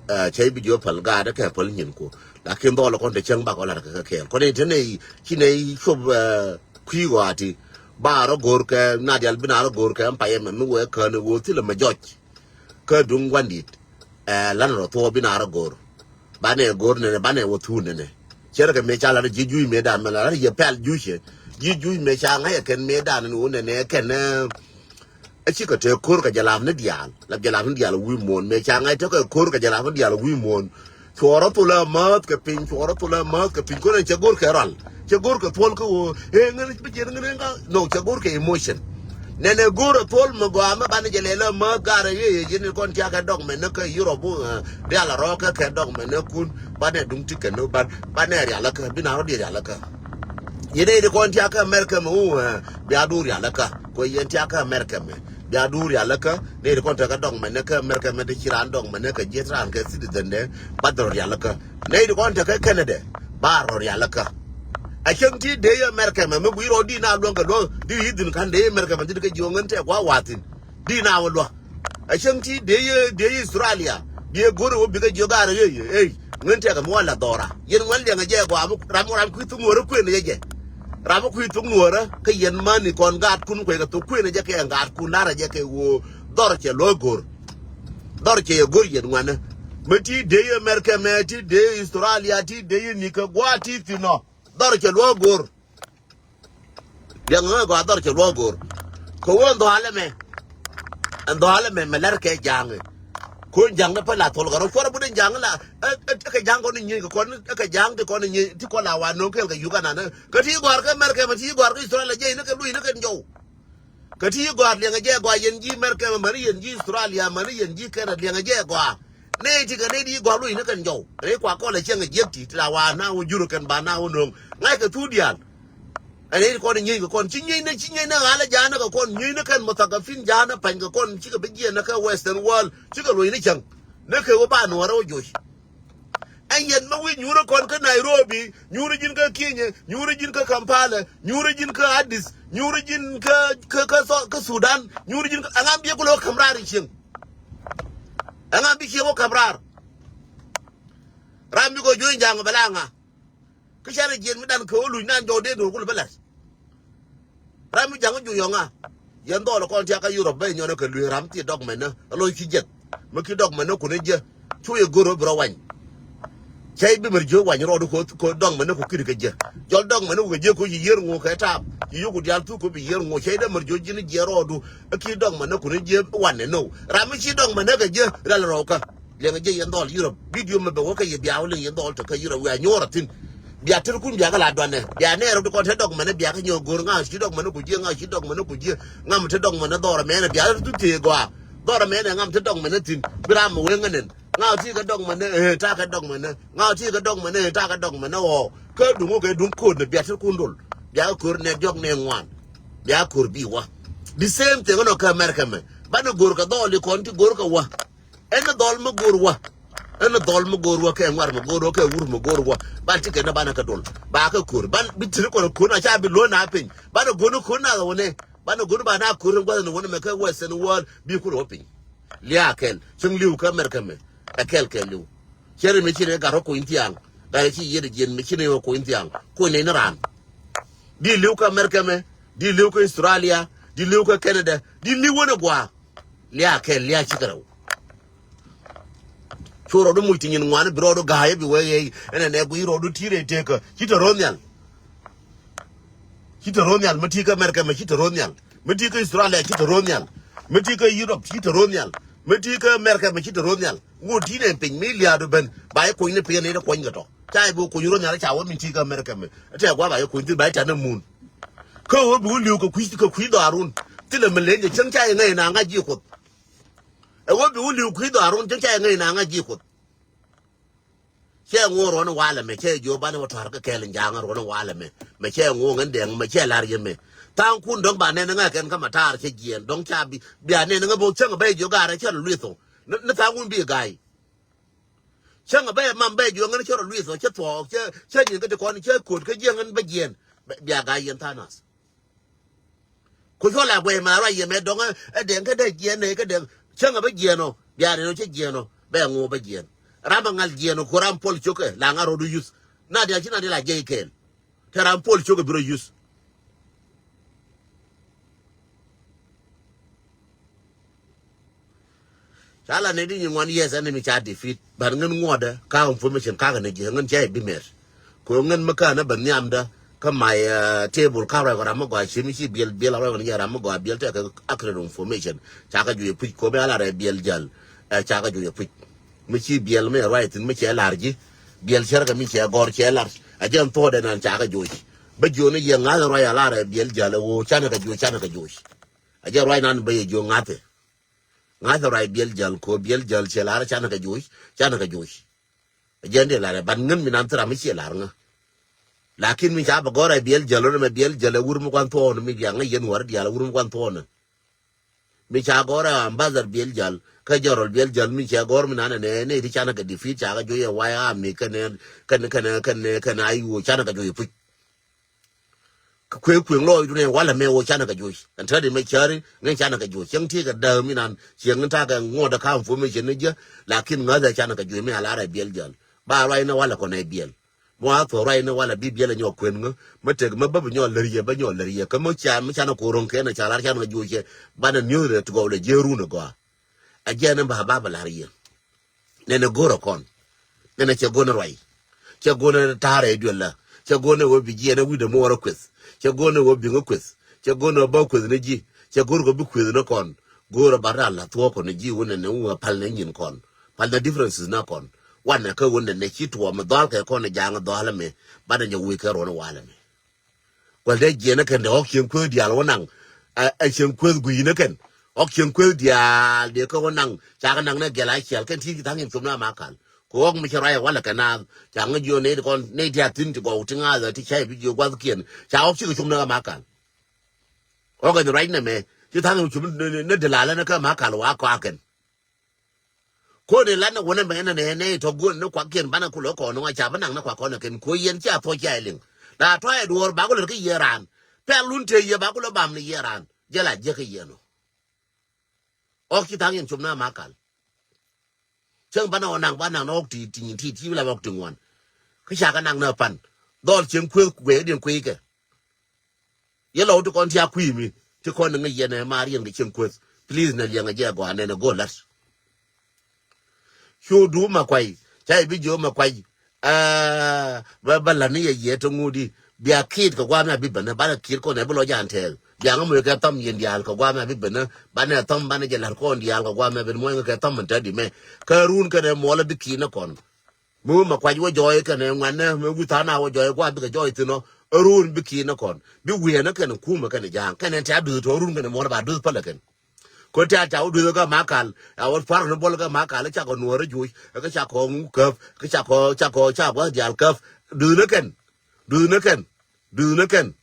Ɛ, ca bi jiö päl gaat kɛ päl nyin ku. Lakin dhɔl kɔn te cäŋ bak ɔ lar kɛ kɛ kɛɛl kɔn in te nɛy ci nɛy cop, ɛ, kui̱ ɣɔati. Ba rɔ go̱r kɛ na dial bi na rɔ go̱r kɛ ɛm payɛ mɛ mi wee kään ɣöö thilɛ mɛ jɔc. Kä duŋ gua̱ndit. Ɛ, lan rɔ thuɔɔ bi na rɔ go̱r. Banɛ go̱r nɛnɛ banɛ wä thun nɛnɛ. Cɛ rɛ kɛ mëë ca lat ji̱ juc mëë dan mɛ lat yɛ pɛl juc yɛ. Ji̱ juc mëë ca ŋa̱c yɛ kɛn mëë dan ni wä nɛnɛ kɛn, ɛ, ɛ cikɛ te ko̱r kɛ jɛ lap ni diaal la jɛ lap ni diaal wi̱i̱ muɔ̱ɔ̱n mëë ca ŋa̱c te kɛ ko̱r kɛ jɛ lap ni diaal wi̱i̱ muɔ̱ɔ̱n. Cuɔɔrä thol ɛ mäth kɛ piny cuɔɔrä thol ɛ mäth kɛ piny ko̱n ɛn cɛ go̱r kɛ rɔal. Cɛ go̱r kɛ thuɔl kä ɣöö ëë ŋän bi jiɛn ŋän ŋä no cɛ go̱r kɛ emotion. Nɛnɛ go̱r ɛ thuɔl mi gɔaa mi banɛ jɛ lɛl ɛ mäth garɛ yee yee jiɛn kɔn tiakɛ dɔk mɛn ni kä Europe, ɛ, rial ɛ rɔɔk kä kɛ dɔk mɛn ni kun banɛ duŋ ti kɛn ni ban banɛ rial ɛ kä bi na rɔ di rial ɛ kä. Yɛn nɛy ti kɔn tiakä America mɛ wu, eh, bia du rial kä. Kɛ yɛn tiakä America mɛ bia du rial kä. Nɛy ti kɔn tekɛ dɔŋ mɛnɛ kä America mɛ ti ci raan dɔŋ mɛnɛ kɛ jiɛt raan kɛ citizen dɛ, ba dhɔr rial kä. Nɛy ti kɔn tekɛ Canada, ba rɔ rial kä. A cäŋ ti dee yɛ America mɛ, mɛ guic rɔ di na luɔŋ kɛ luɔŋ di yi dhin kan dee yɛ America mɛ di kɛ jiɔŋ ŋän tɛ gua wathin. Di na wä luɔ̱. A cäŋ ti dee yɛ, dee yɛ Australia. Dee go̱r wä bikɛ jiök gaar ɣöö yɛ, ey, ŋän tɛkɛ mi wä la dhɔra. Yɛn ŋuan liɛŋɛ jɛ gɔaa mi ram, ram kui̱ thuk nuɔrä kuën jɛ jɛ. Ram mi kui̱ thuk nuɔrä kä yɛn mani kɔn gaatkun kuɛ kɛ thuk kuën jɛ kɛ gaatkun larɛ jɛ kɛ ɣöö dhɔr cɛ luɔ̱ go̱r. Dhɔr cɛ yɛ go̱r yɛn ŋuanä. Mi ti dee yɛ America mɛ, ti dee Australia, ti dee yɛ nikɛ gua̱a̱ ti thinɔ. Dhɔr cɛ luɔ̱ go̱r. Liɛŋ ŋä gɔaa dhɔr cɛ luɔk go̱o̱r. Kɛ wä ɛn dhɔalɛ mɛ. Ɛn dhɔalɛ mɛ mɛ lɛr kɛ ja̱a̱ŋ. Ko̱n ja̱a̱ŋ ni pä la thol kɛ rɔ cuɔr but ɛn ja̱a̱ŋ la. Ɛ kɛ ja̱a̱ŋ kɔn ni nyieny kɛ kɔn ɛ kɛ ja̱a̱ŋ ti kɔn ni nyieny ti kɔn la wa no̱o̱ŋ kɛɛl kɛ Uganda ni. Kɛ ti gɔ̱a̱r kɛ Mɛrkɛ mɛ ti gɔ̱a̱r kɛ Israel ɛ jɛy ni kɛ luc ni kɛn jɔw. Kä ti gɔaa liɛŋɛ jɛ gɔaa yɛn ji̱ Mɛrkɛ mɛ mäni yɛn ji̱ Australia mäni yɛn ji̱ Kɛnɛ liɛŋɛ jɛ gɔaa. Nɛy ti kɛ nɛy di gɔaa luc ni kɛn jɔw rɛy kua kɔl ɛ cieŋ ɛ jiäk ti ti la waa na wä jur kɛn ba na wä no̱o̱ŋ. Ŋa̱ckɛ thuk diaal. Ɛ nɛy ti kɔn ɛ nyieny kɛ kɔn ci nyieny ni ci nyieny ni ɣa̱lɛ ja̱a̱n ni kɛ kɔn nyieny ni kɛn muthakafin ja̱a̱n ni pa̱ny kɛ kɔn cikɛ bi jiɛn ni kɛ Western world cikɛ luc ni cäŋ. Ni kɛ wä ba nuɔ̱ɔ̱rɛ wä joc. Ɛ yɛn mi wi̱i̱ nyuuri kɔn kä Nairobi, nyuuri ji̱n kä Kenya, nyuuri ji̱n kä Kampala, nyuuri ji̱n kä Addis, nyuuri ji̱n kä, kä, kä, Sou-, kä Sudan, nyuuri ji̱n kä, ɛŋa bi kulɛ wä ka̱m raar i̱ cieŋ. Ɛŋa bi cieŋ wä ka̱m raar. Ram bi kɔ juɔ̱ny ja̱a̱ŋ bɛ la ŋa. Kä canɛ jiɛn mi dan kɛ wä luc nan jɔw dee do̱r kulɛ bä la̱t. Ram mi ja̱ŋ juɔ̱ŋ yɔ̱ŋa. Yɛn dhɔl kɔn tiakä Europe bä nyɔnɛ kɛ luee ram ti dɔk mɛnä. Aloc ki jeth. Mi ki dɔk mɛnä kunɛ jɛ. Cu yɛ go̱r wä bi rɔ wany. Cɛ i̱ bi mɛr jiök wany rɔɔdu ko, ko dɔk mɛnä ku kiri kɛ jɛ. Jɔl dɔk mɛnä ku kɛ jɛ ko ci yier ŋu kɛ taap. Ci yoku diaal thuk ko bi yier ŋu. Cɛ i̱ dee mɛr jiök ji̱n jiɛ rɔɔdu. Ɛ ki dɔk mɛnä kunɛ jɛ wanɛ no. Ram mi ci dɔk mɛnä kɛ jɛ. Ral rɔɔkä. Liɛŋɛ jɛ yɛn dhɔl Europe. Video mɛ bɛ wä kä yɛ bia wä liŋ yɛn dhɔl te kä Europe. Wiaa nyuɔr a thin. Bia ter kun bia kä la duanɛ. Bia nɛɛr rɔ ti kɔn te dɔk mɛnɛ bia kä nyɔk go̱r ŋa ci dɔk mɛnɛ ku jiɛ ŋa ci dɔk mɛnɛ ku jiɛ. Ŋa mi te dɔk mɛnɛ dhɔr mɛnɛ bia tu te gɔaa. Dhɔr mɛnɛ ŋa mi te dɔk mɛnɛ thin. Bi ram mi wee ŋa nɛn. Ŋa ti kɛ dɔk mɛnɛ, eh, ta kɛ dɔk mɛnɛ. Ŋa ti kɛ dɔk mɛnɛ, eh, ta kɛ dɔk mɛnɛ ɔ. Kä duŋ wä kɛ duŋ ko̱r nɛ bia ter kun dol. Bia kä ko̱r nɛ diɔk nɛ ŋuan. Bia ko̱r bi wä. The same thing nɔ kä America mɛ. Banɛ go̱r kɛ dhɔl i kɔn ti go̱r kɛ wä. Ɛn dhɔl mi go̱r wä. Ɛn dhɔl mi go̱r wä kɛ ŋuar mi go̱r wä kɛ wur mi go̱r wä. Ban ti kɛ ni banɛ kɛ dol. Ba kɛ ko̱r. Ban bi tiri kɔn ko̱r na ca bi lo̱n na piny. Banɛ go̱r ni ko̱r na wä nɛ. Banɛ go̱r ba na ko̱r ni guath ni wä nɛ mɛ kɛ Western world bi kulɛ wä piny. Liaa kɛl. Cieŋ li̱w kä America mɛ. Ɛ kɛl kɛl li̱w. Cɛ ri mi ci ni gat rɔ kuny thiaŋ. Gat ri ci yiet jiɛn mi ci ni wä kuny thiaŋ. Kuny ni ni raan. Di li̱w kä America mɛ. Di li̱w kä Australia. Di li̱w kä Canada. Di li̱w wä ni gua̱a̱. Liaa kɛl liaa cikɛ rɛw. Cu rɔɔdu muc ti nyin ŋuani bi rɔɔdu ga̱a̱c bi wee ɣɛy ɛn ɛn ɛ guiy rɔɔdu ti̱i̱ rɛy tekä ci te ro̱o̱ nhial. Ci te ro̱o̱ nhial mi ti̱i̱ kä America mɛ ci te ro̱o̱ nhial. Mi ti̱i̱ kä Australia ci te ro̱o̱ nhial. Mi ti̱i̱ kä Europe ci te ro̱o̱ nhial. Mi ti̱i̱ kä America mɛ ci te ro̱o̱ nhial. Ŋot ti̱i̱ nɛ piny mi liaadu ben ba yɛ kuny ni piny ni kuny kɛ tɔ. Ca yɛ bi kuny ro̱o̱ nhial ca wä mi ti̱i̱ kä America mɛ. Tɛ gua ba yɛ kuny thi̱n ba yɛ ca ni mun. Kä ɣöö bi wä li̱w kɛ kui̱ kɛ kui̱ dhɔaarun. Thilɛ mi lenyɛ cäŋ ca yɛ ŋäc na ŋa̱c ji̱ Kuoth. Ɛ ɣöö bi wä li̱w kui̱ dhɔaarun cäŋ ca yɛ ŋäc na ŋa̱c ji̱ Kuoth. Cɛ ŋuɔ ruɔ̱n walɛ mɛ cɛ jiö banɛ wä tɔ̱r kä kɛɛl in ja̱a̱ŋ ruɔ̱n walɛ mɛ. Mɛ cɛ ŋuɔ ŋän dɛŋ mɛ cɛ la̱r yɛ mɛ. Tha̱a̱ŋkun dɔ̱ŋ ba nɛn ŋäk kɛn kä ma ta̱a̱r cɛ jiɛɛn dɔ̱ŋ ca bi bia nɛn ŋä bo̱o̱th cäŋ bä jiö gaarɛ cɛ rɔ luith ɔ. Ni tha̱a̱ŋkun bi ga̱a̱y. Cäŋ bä mam bä jiö ŋän cä rɔ luith ɔ cä thuɔɔk cä cä nyin kä ti kɔn cä ko̱t kä jiɛŋ ŋän bä jiɛn. Bia ga̱a̱c yɛn tha̱a̱ŋ nath. Ku cuɔ la guɛy ma ruac yɛ mɛ dɔŋ ɛ dɛŋ kä dee jiɛn nɛ kä dɛŋ. Cäŋ bä jiɛn ɔ bia rin ɔ cä jiɛn ɔ bɛ ŋu bä jiɛn. Ram a ŋal jiɛn ɔ ku ram pol cokɛ la ŋa̱ rɔdu yuth. Na dial ci na dial a jiɛc kɛɛl. Te ram pol cokɛ bi rɔ yuth. Ca la nɛy di nyin ŋuan, yes, enemy ca defeat. But ŋän ŋuɔdɛ ka information kakɛ ni jiɛ ŋän ca ibi mɛr. Ko ŋän mi kä ni bɛ nhiamdä kä my, uh, table ka ruac kɔ ram mi gɔaa ci mi ci biɛl biɛl a ruac kɔ ni jɛ ram mi gɔaa biɛl tɛkɛ accurate information. Ca kɛ juɔc puc ko mi a la rɛ biɛl jal. Ɛ ca kɛ juɔc puc. Mi ci biɛl mi ruac thin mi cɛ lar ji̱. Biɛl cɛr kɛ mi cɛ gɔr cɛ lar. A jɛ n thuɔdɛ nan ca kɛ juɔc. Bä jiɔni yɛ ŋa̱th ruac a la rɛ biɛl jal ɛ wo canɛ kɛ juɔc canɛ kɛ juɔc. A jɛ ruac nan bä yɛ jiɔ ŋa̱thɛ. Ŋa̱thɛ ruac biɛl jal ko biɛl jal cɛ lar canɛ kɛ juɔc canɛ kɛ juɔc. A jɛ n dee lar ɛ ban ŋän mi nan thira mi ciɛ lar ŋä. Lakin mi ca bɛ gɔr ɛ biɛl jäl ɣän ɛmɛ biɛl jäl ɛ wur mi gua̱n thuɔɔn mi bia ŋäc yɛn wäri diaal ɛ wur mi gua̱n thuɔɔn. Mi ca gɔr ɛ ambassador biɛl jäl kä jɔrɔl biɛl jäl mi cɛ gɔr mi nanɛ nɛ nɛ ti canɛ kɛ defeat ca kɛ juɔc ɛ way a mi kɛnɛ kɛnɛ kɛnɛ kɛnɛ kɛnɛ a yuɔ canɛ kɛ juɔc ɛ puc. Kɛ kueŋ kueŋ lɔɔcdun ɛ walɛ mɛ wä canɛ kɛ juɔc ɛn täti mɛ cäri ŋäc canɛ kɛ juɔc cieŋ ti kɛ dääk mi nan cieŋ takɛ ŋuɔt ɛ kam information ni jɛ. Lakin ŋäth ɛ canɛ kɛ juɔc mi a lar ɛ biɛl jäl ba ruac ni walɛ kɔn ɛ biɛl. Mɔ a thuɔ̱k ruac ni walɛ bi biɛl ɛ nyɔk kuën ŋä. Mä tek mä bä bi nyɔk lär yɛ bä nyɔk lär yɛ kä mä ca mä canɛ ko̱r ro̱ŋ kɛn ɛ ca lar canɛ kɛ juɔc cɛ banɛ niöth rɛ ti gɔw lɛ jiee run ɛ gɔaa. Ɛ jɛn in ba ba bä lar yɛ. Nɛnɛ go̱rä kɔn. Nɛnɛ cɛ go̱nɛ ruac. Cɛ go̱nɛ ta̱rɛ duel la. Cɛ go̱nɛ wä bi jiɛn ɛ wi̱dɛ muɔɔrä kueth. Cɛ go̱nɛ wä biŋä kueth. Cɛ go̱nɛ wä bä kueth ni ji̱. Cɛ go̱rä kɔ bi kueth ni kɔn. Go̱rä ba ral la thuɔ̱k kɔn ni ji̱ wä nɛnɛ wä pal ni nyin kɔn. Pal ni differences na kɔn. Wanɛ kä wä nɛnɛ ci tuɔɔm dhɔl kɛ kɔn ni jaŋ dhɔl mi. Banɛ jɛ wi̱i̱ kɛ ruɔn walɛ mi. Kuäl dee jiɛn ni kɛn dee ɣɔk cieŋ kueth diaal wä naŋ. Ɛ cieŋ kueth gui̱i̱ ni kɛn ɣɔk cieŋ kueth diaal dee kä wä naŋ. Cakɛ naŋ ni gɛl a ciɛl kɛn ti tha̱a̱ŋ in com ni ama kal. Kɛ ɣɔk mi cɛ ruac ɛ walɛ kɛ naath ca ŋä jiɔ nɛy ti kɔn nɛy ti a thi̱n ti gɔw ti ŋa̱th ɛ ti cay bi jiɔ gua̱thkiɛn ca ɣɔk cikɛ com ni ama kal. Ɣɔk ɛn ruac nɛmɛ ti tha̱a̱ŋ in com ni dee lalä ni kä ama kal wa kɔakɛn. Kɔn in lat ni wunɛ mɛ nɛ nɛ nɛ tɔ guun ni kuak kiɛn banɛ kulɛ kɔn ni ŋuan ca bi naŋ ni kuak kɔn ni kɛn kuɔ yɛn cia thuɔc cia iliŋ. La tɔ ɛ duɔɔr ba kulɛ kä yɛ raan pɛl lun te yɛ ba kulɛ bam ni yɛ raan jɛ la jiɛ kä yɛn ɔ. Ɔk ci thaŋ yɛn com na ma kal. Cäŋ banɛ ɔ naŋ ba naŋ ni ɔk ti ti nyin ti ti la ɔk ti ŋuan. Kä ca kɛ naŋ ni pan dhɔl cieŋ kueth kueth diɛn kueth kɛ. Yɛ lɔw ti kɔn ti a kui̱ mi ti kɔn ni ŋäc yɛn ɛ maar yɛn kɛ cieŋ kueth. Please nɛ liɛŋ ɛ jɛ gɔaa nɛn ɛ go̱o̱l la̱t. Cu duum ma kuay ca i̱ bi jiö ma kuay. Aa bä bä la̱t ni yɛ yiëë ti ŋut i̱ bia kiit kɛ gua̱a̱m ya bi bänä banɛ kiit kɔn ɛ bi lɔ jan tɛɛl. Bia ŋä moc kɛ thäm yɛn diaal kɛ gua̱a̱m ya bi bänä banɛ thäm banɛ jɛ la̱t kɔn diaal kɛ gua̱a̱m ya ben muɔ̱ny ŋä kɛ thäm min tätdi mɛ. Kä run kɛnɛ muɔlä bi kiit ni kɔn. Mi wä ma kuac wä jɔɔy kɛnɛ ŋuanɛ mi wi̱i̱ tha̱a̱ŋ na wä jɔɔy gua̱a̱th bikɛ jɔɔy thi̱n ɔ. Run bi ki̱i̱n ni kɔn bi wi̱i̱ ni kɛn kumɛ kɛnɛ ja̱a̱ŋ kɛnɛ ti a duth tɔ run kɛnɛ muɔ̱n ba duth pälɛ kɛn. Ko ti a ca wä duth kä ma kal a wä pua̱r ni buɔl kä ma kal cakɔ nuɔ̱ɔ̱r juuc kä cakɔ ŋu käp kä cakɔ cakɔ ca gua̱th diaal käp. Duth ni kɛn duth ni kɛn duth ni kɛn.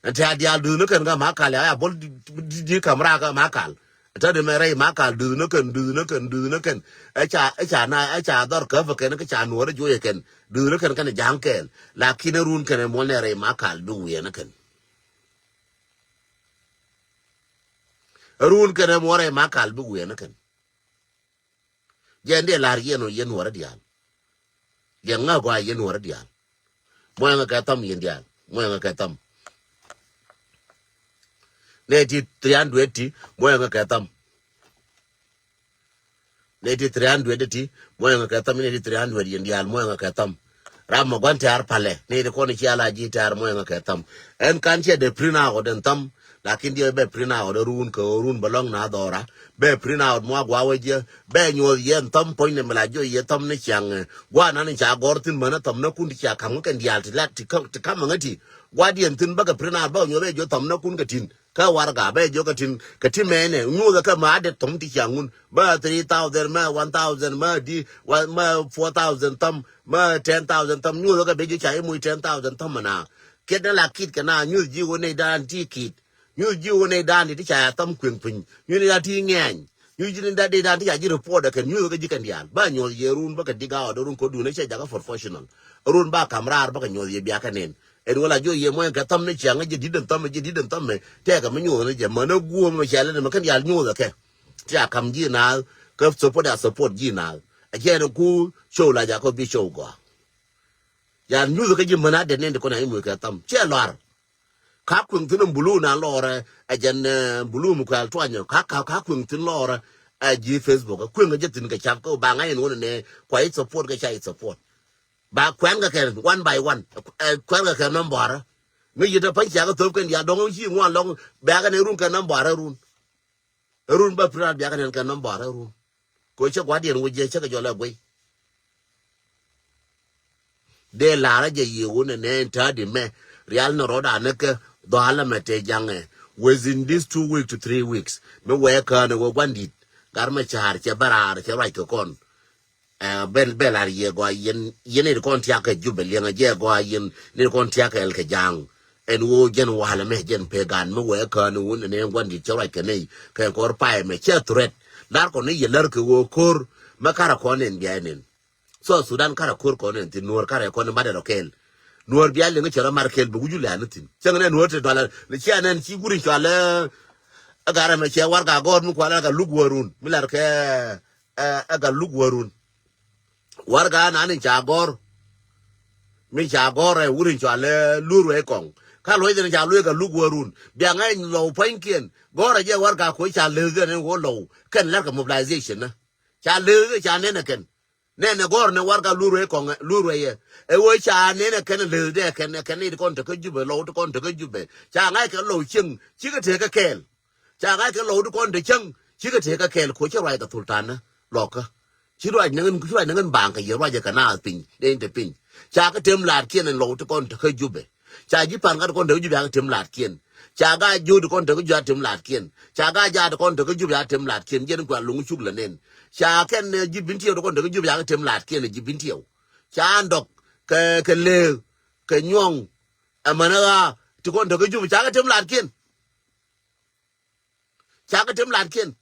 Ɛn tɛ̈ a diaal duth ni kɛn kä ma kal ya ya bol di kam raa kä ma kal. Tä di mɛ rɛy ma kal duth ni kɛn duth ni kɛn duth ni kɛn. Ɛ ca ɛ ca na ɛ ca dhɔr käp kɛn kä ca nuɔr ɛ juɔyɛ kɛn duth ni kɛn kɛn ja̱a̱ŋ kɛɛl. Lakin ɛ run kɛn ɛ muɔl nɛ rɛy ma kal bi wiɛn ni kɛn. Ɛ run kɛn ɛ muɔl rɛy ma kal bi wiɛn ni kɛn. Jɛ ndiɛ la̱r yɛn ɔ yɛn nuɔrä diaal. Jɛ ŋa̱ gɔaa yɛn nuɔrä diaal. Muɔ̱yɛŋä kɛ thäm yɛn diaal muɔ̱yɛŋä kɛ thäm. Nɛ ti three hundred ti muɔ̱yɛŋä kɛ thäm. Nɛ ti three hundred ti muɔ̱yɛŋä kɛ thäm nɛ ti three hundred yɛn diaal muɔ̱yɛŋä kɛ thäm. Ram mɛ gua̱n tɛ̈r palɛ ni ti kɔn ci ala ji̱ tɛ̈r muɔ̱yɛŋä kɛ thäm. Ɛn kan ciɛ dee print out ɛn thäm. Lakin diɛ bɛ print out ɛ run kɛ ɣöö run bɛ lɔ̱ŋ na dhɔra. Bɛ print out muak gua̱a̱ wä jiɛ bɛ nyuɔ̱th yɛ ɛn thäm puɔ̱ny ni mi la jiɔ yɛ thäm ni ciaŋ. Gua̱a̱ nan ca gɔr thi̱n mänä thäm ni kun ti cia ka̱m ŋä kɛn diaal ti lat ti ka̱m ti ka̱m ŋä ti. Gua̱a̱ diɛn thi̱n bäkɛ print out bäkɛ nyuɔ̱th bɛ jiɔ thäm ni kun kɛ tin. Kä warɛga bɛ jiök kä tin kä ti mɛnɛ nyuuthä kä ma adet thɔm ti ciaŋ wun ma three thousand ma one thousand ma di ma four thousand thɔm ma ten thousand thɔm nyuuthä kä bɛ jiök ca imuc ten thousand thɔm na. Kiɛt ni la kit kɛ na nyuuth ji̱ wä nɛy dan ti kit. Nyuuth ji̱ wä nɛy dan ti ca ya thɔm kueŋ piny nyuuth nɛy dan ti ŋɛny. Nyuuth ji̱ nɛy dan ti ca ji̱ report kɛn nyuuth kä ji̱ kɛn diaal ba nyuɔth yɛ run bä kɛ dig out run ko̱dun cɛ jakä professional. Run ba kam raar bä kɛ nyuɔth yɛ biakɛ nen. Ɛn wä la jiɔ yɛ muɔ̱ny kɛ thäm ni ciaŋ ji̱ di̱t ɛn thäm ji̱ di̱t ɛn thäm mɛ tɛkɛ mi nyuɔth ni jɛ män ɛ guɔ̱ɔ̱m mɛ cɛl ɛn mɛ kɛn diaal nyuɔth ɛ kɛ. Ti a kam ji̱ naath kä support a support ji̱ naath. Ɛ cɛ ɛn ku show la jakä bi show gɔaa. Yan nyuɔth kä ji̱ män a det nen ti kɔn a imuc kɛ thäm cɛ lɔar. Ka kueŋ thi̱n ɛn bulu na lɔɔrɛ ɛ jɛn bulu mi kuɛl tuanyɛ ka ka ka kueŋ thi̱n lɔɔrɛ. Ɛ ji̱ Facebook ɛ kueŋ ɛ jɛ thi̱n kɛ cap kä ba ŋa̱c ɛn wä nɛ nɛ kua i̱ support kɛ ca i̱ support. Ba kuɛn kɛ kɛn one by one. Ɛ kuɛn kɛ kɛn nɔmbɔrä. Ŋäc yet ɛ pa̱ny ciakä thöp kɛn diaal dɔ̱ŋ ci ŋuan lɔ̱ŋ bɛ̈ɛ̈kä ni run kɛn nɔmbɔrä run. Run bä pi̱n raar biakä nɛn kɛn nɔmbɔrä run. Kɛ cä gua̱diɛn wä jiɛ cä kɛ jɔl ɛ guey. Dee la̱rä jɛ yiëë wun ɛ nɛɛn ta̱a̱di mɛ rial ni rɔɔd anä kɛ dhɔa̱lä mɛ tëë jaŋɛ. Within these two weeks to three weeks mi wɛɛ kään ɛ wä gua̱n di̱t. Gat mɛ ca̱a̱r cɛ bä raar cɛ ruac kɛ kɔn. Ɛ bɛl bɛl ar yɛ gɔaa yɛn yɛn it kɔn tiak kɛ Jubɛ liɛŋɛ jɛ gɔaa yɛn it kɔn tiak kɛ ɛl kɛ ja̱a̱ŋ. Ɛn ɣöö jɛn walɛ mɛ jɛn pek gan mi wee kään wun ɛn ɛn gua̱n dit cɛ ruac kɛ nɛy kɛ kɔr pay mɛ cɛ threat. Lar kɔn ni yɛ lär kɛ ɣöö ko̱r mɛ karɛ kɔn ɛn bia ɛn ɛn. South Sudan karɛ ko̱r kɔn ɛn thin Nuɔr karɛ kɔn in batɛ rɔ kɛɛl. Nuɔr bia liŋ cɛ rɔ mar kɛɛl bɛ wi̱cu lɛ ani thin cäŋ nɛ Nuɔr te dualɛ ni cia nɛn ci wuri cualɛ. Ɛ garɛ mɛ cɛ warɛga gɔr mi kualɛ ɛ ga luk wärun mi lar kɛ ɛ ɛ ga luk wärun. Warɛga nani ca gɔr mi ca gɔr ɛ wuri cualɛ lur wɛ kɔŋ. Ka luɔc dhin ca luɔc ga luk wärun bia ŋa̱c lɔw pua̱nykiɛn gɔr ɛ jɛ warɛga kuɔ̱c ca leth dhin ɛn wä lɔw kɛn lar kɛ mobilization ni. Ca leth ca nɛn ɛ kɛn. Nɛnɛ gɔr nɛ warɛga lur wee kɔŋɛ lur wee yɛ. Ɛ wee ca nɛnɛ kɛn leth dɛ kɛn kɛn ni ti kɔn te kä Jubɛ lɔw ti kɔn te kä Jubɛ. Ca ŋa̱c kɛ lɔw cieŋ cikɛ te kä kɛɛl. Ca ŋa̱c kɛ lɔw ti kɔn te cieŋ cikɛ te kä kɛɛl ko cɛ ruac kɛ thultanä lɔkä. Ci ruac nɛ ŋän ci ruac nɛ ŋän baŋ kɛ yɛ ruac kɛ naath piny dee in te piny. Ca kä tem laatkiɛn ɛn lɔw ti kɔn te kä Jubɛ. Ca ji̱ Pa̱n gat kɔn te kä Jubɛ a kä tem laatkiɛn. Ca gaa jiöt kɔn te kä Jubɛ a tem laatkiɛn. Ca gaa jaat kɔn te kä Jubɛ a tem laatkiɛn. Jɛn kuɛ luŋ cuk lɛ nɛn. Ca kɛn ji̱ Bintiɛw kɔn te kä Jubɛ a kä tem laatkiɛn ji̱ Bintiɛw. Ca ndɔk kɛ kɛ leek kɛ nyuɔ̱ŋ. Ɛmɛn ɣaa ti kɔn te kä Jubɛ ca kä tem laatkiɛn. Ca kä tem laatkiɛn.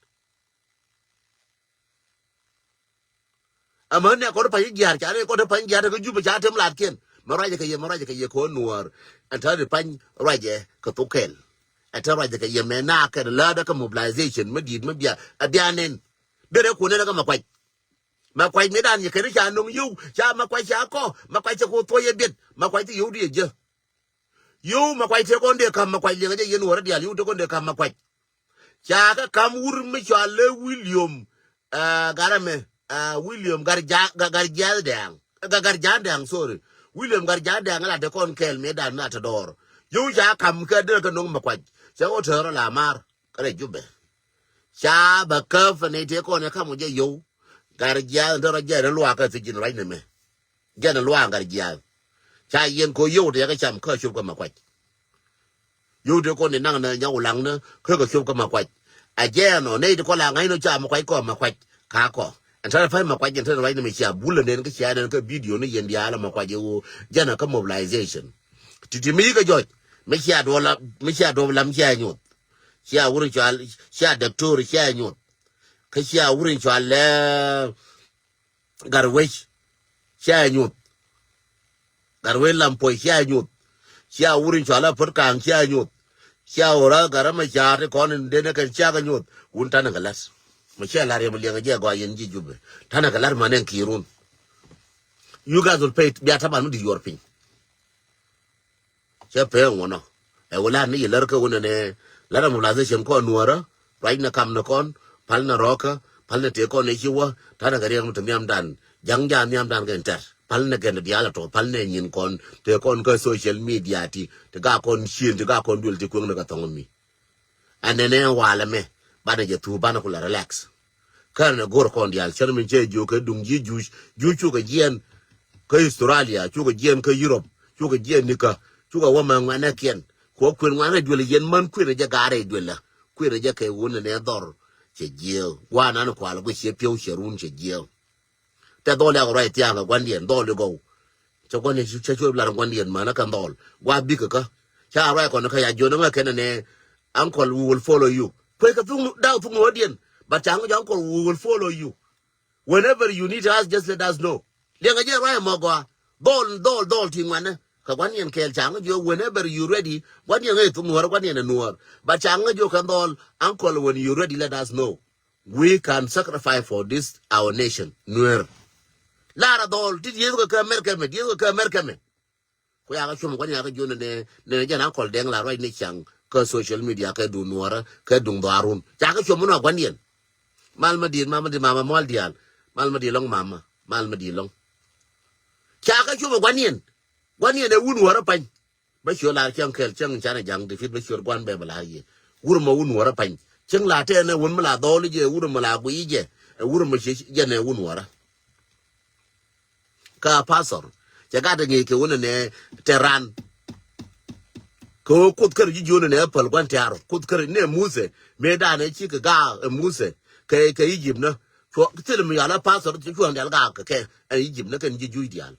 Amäni a kɔn pa̱ny jia̱a̱r ca ni kɔn pa̱ny jia̱a̱r kä Jubɛ ca tem laatkiɛn. Mɛ ruacɛ kɛ yɛ mɛ ruacɛ kɛ yɛ kɔn Nuäär. Ɛn tääri pa̱ny ruacɛ kɛ thok kɛl. Ɛn tääri ruacɛ kɛ yɛ mɛ na kɛn läädä kä mobilization mɛ di̱i̱t mɛ bia a bia nɛn. Derɛ kun nɛn kä Makuac. Makuac mi dan yɛ kɛn ca no̱ŋ yio̱w ca Makuac ca kɔ Makuac cɛ ku thuɔ̱c yɛ biɛt Makuac ti yio̱w di yɛ jɛ. Yio̱w Makuac tëë kɔn dee ka̱m Makuac liɛŋɛ jɛ yɛn wäärä diaal yio̱w tëë kɔn dee ka̱m Makuac. Ca kɛ ka̱m wur mi cɔal lɛ William, ah, Garɛ mɛ, ah, William Garja, Ga-, Garja Dɛŋ. Ga-, Garja Dɛŋ, sorry. William Garja Dɛŋ la te kɔn kɛɛl mëë dan mi a te dɔɔr. Yio̱w ca ka̱m kɛ derɛ kɛ no̱ŋ Makuac. Cɛ wä tɛɛr la maar. Kä rɛ Jubɛ. Ca bɛ käp ni tëë kɔn ɛ ka̱m wä jɛ yio̱w. Garja dɔrɔ jɛ ni luaak kä thi̱ji̱n ruac ni mɛ. Jɛn luaak Garja. Ca yɛn ko yio̱w tëë kɛ cam kä cop kä Makuac. Yio̱w tëë kɔn ni naŋ ni nyɔk laŋ ni kä kɛ cop kä Makuac. A jɛn ɔ nɛy ti kɔn la ŋa̱c ni ca Makuac kɔ Makuac. Ka kɔ. Ɛn tɛn pa̱ny Makuac ɛn tɛn ruac ni mɛ cia bulɛ nɛn kä cia nɛn kä video ni yɛn diaal Makuac ɛ ɣöö jɛn kä mobilization. Ti̱ti̱ mi yikɛ jɔc mi cia duɔl lam mi cia duɔl lam cia nyuɔth. Cia wur in cɔal cia doctor cia nyuɔth. Kä cia wur in cɔal lɛ Garwec cia nyuɔth. Garwec Lampuɔc cia nyuɔth. Cia wur in cɔal lɛ Pät Ka̱a̱ŋ cia nyuɔth. Cia wur a Garɛ mɛ ca̱a̱t ti kɔn in den ɛ kɛn cia kɛ nyuɔth. Wun tanɛ kɛ la̱t. Mɛ cia la̱r yɛ mɛ liɛŋɛ jɛ gɔaa yɛn ji̱ Jubɛ. Tanɛ kɛ la̱t manɛ ki̱i̱run. You guys will pay bia taban mi di̱t yuɔr piny. Cɛ pee ŋuɔnɔ. Ɛ wä lar ni yɛ lär kä wä nɛnɛ lar mobilization kɔn Nuäärä. Ruac ni kam ni kɔn pal ni rɔɔkä pal ni tëë kɔn ni ci wä ta̱nɛ kɛ riɛk mi te nhiamdan. Ja̱ŋ ja̱ nhiamdan kɛ in tɛr pal ni gɛn diaal a tɔ pal ni nyin kɔn tëë kɔn kä social media ti ti ga kɔn cien ti ga kɔn duël ti kueŋ ni kɛ thɔŋ mi. Ɛn nɛnɛ walɛ mɛ banɛ jɛ thuu banɛ ku la relax. Kɛn ɛ go̱r kɔn diaal cɛn min cɛ jiök kɛ duŋ ji̱ Juuc. Juuc cukɛ jiɛɛn kä Australia, cukɛ jiɛɛn kä Europe, cukɛ jiɛɛn nikä, cukɛ wä mɛ ŋuɛnɛ kiɛn. Kuɔ kuën ŋuɛnɛ duël yɛn män kuën jɛ gaarɛ duël la. Kuën jɛ kɛ wun nɛ dhɔr cɛ jiɛɛk. Guanan kual guic cɛ piɛw cɛ run cɛ jiɛɛk. Tɛ dhɔl yak ruac thia̱a̱ŋ kɛ gua̱ndiɛn dhɔl di gɔw. Cɛ gua̱ndiɛn cɛ cuɔp lar gua̱ndiɛn mänä kɛn dhɔl. Gua̱ bikɛ kä ca ruac kɔn kä ya jiɔn ŋä kɛn nɛ. Uncle, we will follow you. Kuec kɛ thuk daw thuk ni wädiɛn. But ca ŋä jɔ uncle, we will follow you. Whenever you need us, just let us know. Liɛŋɛ jɛ ruac mɔ gɔaa. Dhɔl dhɔl dhɔl ti ŋuanɛ kɛ gua̱ndiɛn kɛɛl ca ŋä jɔ whenever you ready. Gua̱ndiɛn ŋä thuk nuɔr gua̱ndiɛn ɛ nuɔr. But ca ŋä jɔ kɛn dhɔl uncle, when you ready let us know. We can sacrifice for this our nation Nuer. Lara dhɔl ti dieth kɛ kɛ America mɛ dieth kɛ kɛ America mɛ. Ku ya kɛ cum gua̱n ya kɛ jun ne ne jɛn uncle Deng la ruac ni caŋ kɛ social media kɛ duŋ nuɔrä kɛ duŋ dhɔarun ca kɛ cum ni gua̱n yɛn. Mal ma diet mama di mama mual dial. Mal ma di lɔŋ mama mal ma di lɔŋ. Ca kɛ cum gua̱n yɛn. Gua̱n yɛn ɛ wun wärä pany. Bä ciöt lar cäŋ kɛl cäŋ canɛ ja̱ŋ ti fit bä ciöt gua̱n bɛ bä la̱r yɛ. Wur mɔ wun wärä pany cäŋ la tɛn ɛ wun mi la dhɔl jɛ wur mɔ la guiy jɛ. Ɛ wur mɔ ciɛ jɛ nɛ wun wärä. Kä pastor cɛ gat ɛ ŋi̱i̱c kɛ wun nɛ tɛ ran. Kɛ wä kuth kär ji̱ jiön nɛ päl gua̱n tiaar kuth kär nɛ Musɛ mëë danɛ ci kɛ gaak ɛ Musɛ kɛ kɛ Egypt nä. Cuɔ thil mi yal a pastor ti cuɔn dial gak kɛ ɛn Egypt ni kɛn ji̱ Juuc dial.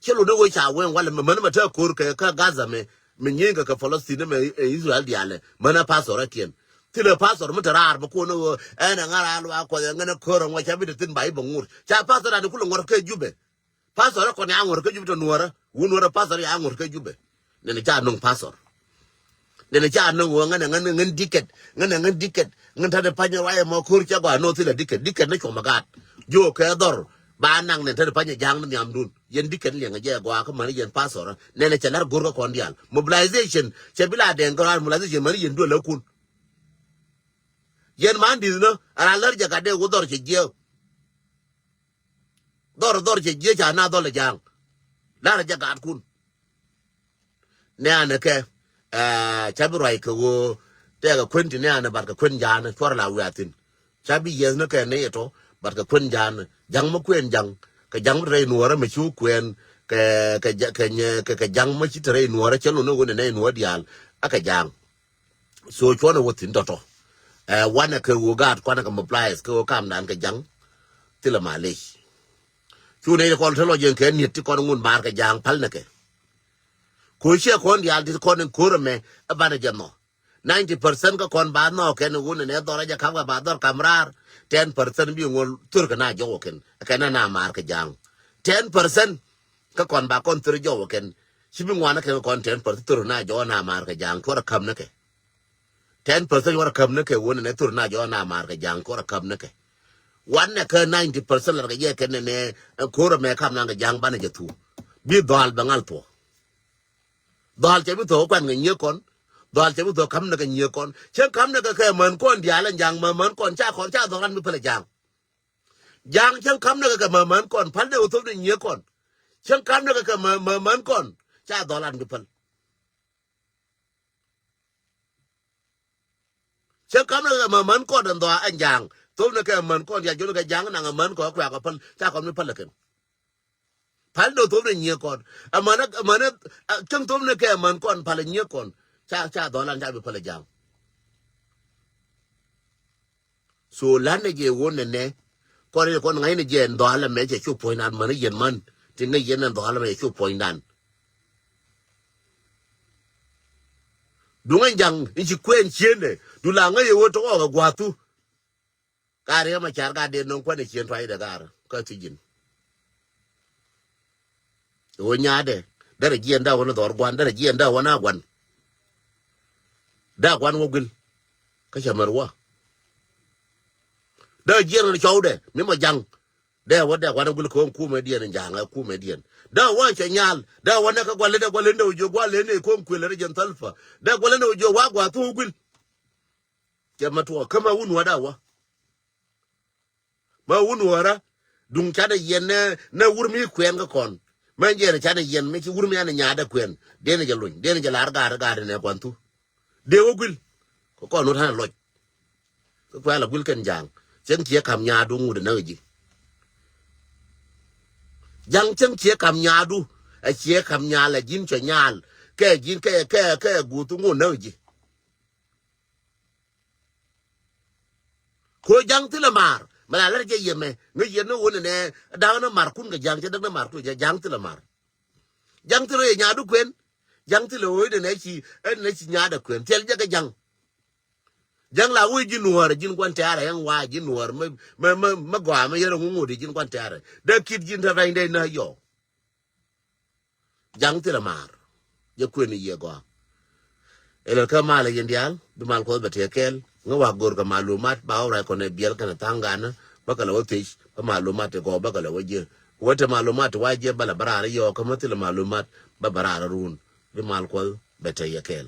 Cɛ lo ni wee ca wee walɛ mɛ mɛn mɛ te ko̱r kɛ kä Gaza mɛ, mɛ nyieny kɛ kɛ Palestine mɛ, ɛ Israel dial ɛ mɛn a pastor ɛ kiɛn. Thil ɛ pastor mi te raar bɛ kuɔn ni wee ɛn ɛ ŋa̱r a luaak kuɔth ɛ ŋɛn ɛ ko̱r ɛ ŋuɔc ca bi te thin ba i̱ bɛ ŋuɔr. Ca pastor ani kulɛ ŋuɔr kɛ Jubɛ. Pastor ɛ kɔn ya ŋuɔr kä Jubɛ te nuɔrä. Wun nuɔrä pastor ya ŋuɔr kä Jubɛ. Nɛn ca no̱ŋ pastor. Nɛn ca no̱ŋ wä ŋän ŋän ŋän diket. Ŋän ŋän diket. Ŋän ta̱t panyɛ ruacɛ mɔ ko̱r cɛ gɔaa no̱ thilɛ diket. Diket ni cuɔmɛ gaat. Jo kɛ dhɔr. Ba naŋ nɛn ta̱t panyɛ ja̱a̱ŋ ni nhiamdun. Yɛn diket ni liɛŋɛ jɛ gɔaa kä mani yɛn pastor. Nɛn cɛ lar go̱r kä kɔn diaal. Mobilization. Cɛ bi la dɛŋ gɔaa mobilization mani yɛn duɔl lä kun. Yɛn man di̱th ni. Ara lär jɛ gat dee wä dhɔr cɛ jiɛ. Dhɔr dhɔr cɛ jiɛ ca na dhɔl ja̱a̱ŋ. Lar jɛ gat kun. Nɛ̈ɛ̈nɛ kɛ, eh, ca bi ruac kɛ ɣöö tɛkɛ kuën ti nɛ̈ɛ̈nɛ bat kɛ kuën ja̱a̱nɛ cuɔr la wiathin. Ca bi yieth ni kɛ ni itɔ bat kɛ kuën ja̱a̱nɛ. Ja̱ŋ mi kuën ja̱ŋ kɛ ja̱ŋ mi te rɛy nuɔɔrä mi ci wä kuɛn kɛ, kɛ, kɛ, kɛ, kɛ ja̱ŋ mi ci te rɛy nuɔɔrä cɛ lun ni ɣöö nɛ nɛy nuɔɔr diaal a kɛ ja̱a̱ŋ. So cuɔnɛ wä thi̱n tɔ̱tɔ̱. Eh, wanɛ kɛ ɣöö gaat kuanɛ kɛ mobilize kɛ ɣöö kamdan kɛ ja̱ŋ. Thilɛ malec. Cu nɛy ti kɔn te lɔ jiɛn kɛ niet ti kɔn ŋun maar kɛ ja̱a̱ŋ pal nɛ kɛ. Ko̱ ciɛ kɔn diaal ti kɔn in ko̱r ɛmɛ ɛ banɛ jɛ nhɔ. Ninety percent kä kɔn ba nhɔ kɛn wun in ɛ dhɔr ɛ jɛ ka̱m kɛ ba dhɔr kam raar. Ten percent bi ŋuɔl thur kɛ na jɔwä kɛn kɛn na maar kɛ ja̱a̱ŋ. Ten percent kä kɔn ba kɔn thur jɔwä kɛn ci bi ŋuan kɛn kɔn ten percent thur na jɔwä na maar kɛ ja̱a̱ŋ cuɔr ɛ ka̱m nɛ kɛ. Ten percent wara käm ni kɛ wun ni thur na jɔ na maar kɛ ja̱a̱ŋ kora käm ni kɛ. Wan nɛ kä ninety percent lar kɛ jɛ kɛ nɛ nɛ ko̱r mɛ kam na kɛ ja̱a̱ŋ banɛ jɛ thu. Bi dhɔal bɛ ŋal thuɔ. Dhɔal cɛ bi thuɔ kuan kɛ nyiek kɔn. Dhɔal cɛ bi thuɔ kam ni kɛ nyiek kɔn. Cɛ kam ni kɛ kɛ män kɔn diaal ɛn ja̱a̱ŋ män män kɔn ca kɔn ca dhɔran bi pälɛ ja̱a̱ŋ. Ja̱a̱ŋ cɛ kam ni kɛ kɛ män män kɔn pal ni wä thop ni nyiek kɔn. Cɛ kam ni kɛ kɛ män män kɔn ca dhɔran bi päl. Cä kam ni kɛ män män kɔn ɛn dhɔa ɛn ja̱a̱ŋ. Thop ni kɛ män kɔn ya jol kɛ ja̱a̱ŋ naŋ män kɔn kuɛ kɛ päl ca kɔn mi päl kɛn. Pal ni thop ni nyiɛ kɔn. Ɛ män ɛ män ɛ cäŋ thop ni kɛ män kɔn pal nyiɛ kɔn ca ca dhɔlan ca bi päl ja̱a̱ŋ. So lan ni jɛ won ni nɛ kɔn ni kɔn ŋa̱c ni jɛ ɛn dhɔal ɛmɛ cɛ cu puɔ̱ny nan män ni yɛn män ti ŋäc yɛn ɛn dhɔal ɛmɛ cɛ cu puɔ̱ny nan. Duŋ ɛn ja̱ŋ in ci kuɛn ciendɛ du la ŋäc ɛ ɣöö tɔk ɔk ɛ gua̱thu. Ka riɛm a car ka dee nɔŋ kuɛn ɛ cien tuac dɛ gaar kä thi̱ ji̱n. Ɛ ɣöö nyaatdɛ derɛ jiɛn dee wä ni dhɔr gua̱n derɛ jiɛn dee wä ni a gua̱n. Dee a gua̱n wä guil kä cɛ mär wä. Dee jiɛn ni cɔwdɛ mi mɔ ja̱ŋ. Dee wä dee gua̱n wä guil ko̱o̱ŋ kumɛ diɛn in ja̱a̱ŋ ɛ kumɛ diɛn. Dee wä cɛ nyal dee wä nɛ kä gua̱l lendɛ gua̱l lendɛ wä jiök gua̱l lendɛ ko̱o̱ŋ kuël rɛ jɛn thäl pä. Dee gua̱l lendɛ wä jiök wa gua̱a̱ thuɔ̱k wä guil. Cɛ ma tuɔɔk kä ma wun wä dee wä. Ma wun wä rä duŋ canɛ yɛn nɛ nɛ wur mi kuɛn kä kɔn. Mɛ jɛn canɛ yɛn mi ci wur mi anɛ nyaat dee kuɛn. Dee ni jɛ luny dee ni jɛ lar ga̱a̱r ga̱a̱r nɛ kuan thu. Dee wä guil kä kɔn wä ta̱nɛ lɔc. Kä kuɛ la guil kɛn ja̱a̱ŋ. Cäŋ ciɛ ka̱m nyaadu ŋut näk ji̱. Ja̱ŋ cäŋ ciɛ ka̱m nyaadu. Ɛ ciɛ ka̱m nyaal ɛ ji̱n cɔ nyaal kɛ ji̱n kɛ kɛ kɛ guuth ŋut näk ji̱. Ko ja̱ŋ thilɛ maar mɛ la lär jɛ yɛmɛ ŋä yɛn ni wun nɛ da̱ŋ ni mar kun kɛ ja̱ŋ cɛ däk ni mar kun jɛ ja̱ŋ thilɛ maar. Ja̱ŋ thilɛ yɛ nyaadu kuɛn. Ja̱ŋ thilɛ ɣöö inɛ nɛ ci ɛn nɛ ci nyaadɛ kuɛn thil jɛ kɛ ja̱ŋ. Ja̱ŋ la wee ji̱ nuɔ̱ɔ̱r ji̱n gua̱n tɛ̈rɛ ɛn wa ji̱ nuɔ̱ɔ̱r. Mä mä mä mä gɔaa mä yɛn rɛ ŋuŋut ji̱n gua̱n tɛ̈rɛ dee kit ji̱n te rɛny dee nä yɔ. Ja̱ŋ thilɛ maar jɛ kuën i̱ yiëë gɔaa. Ɛ lɛl kä malɛ yɛn diaal bi mal kuɔth bɛ tëë kɛɛl ŋä wa go̱r kɛ malumat ba wä ruac kɔn ɛ biɛl kɛnɛ tha̱a̱ŋ ganä bä kɛ lɛ wä thiec bä malumat ti gɔw bä kɛ lɛ wä jiɛ. Wä te malumat ti wa jiɛ bä lɛ bä raar i̱ yɔɔk kä mä thilɛ malumat bä bä raar i̱ run. Bi mal kuɔth bɛ tëë yɛ kɛɛl.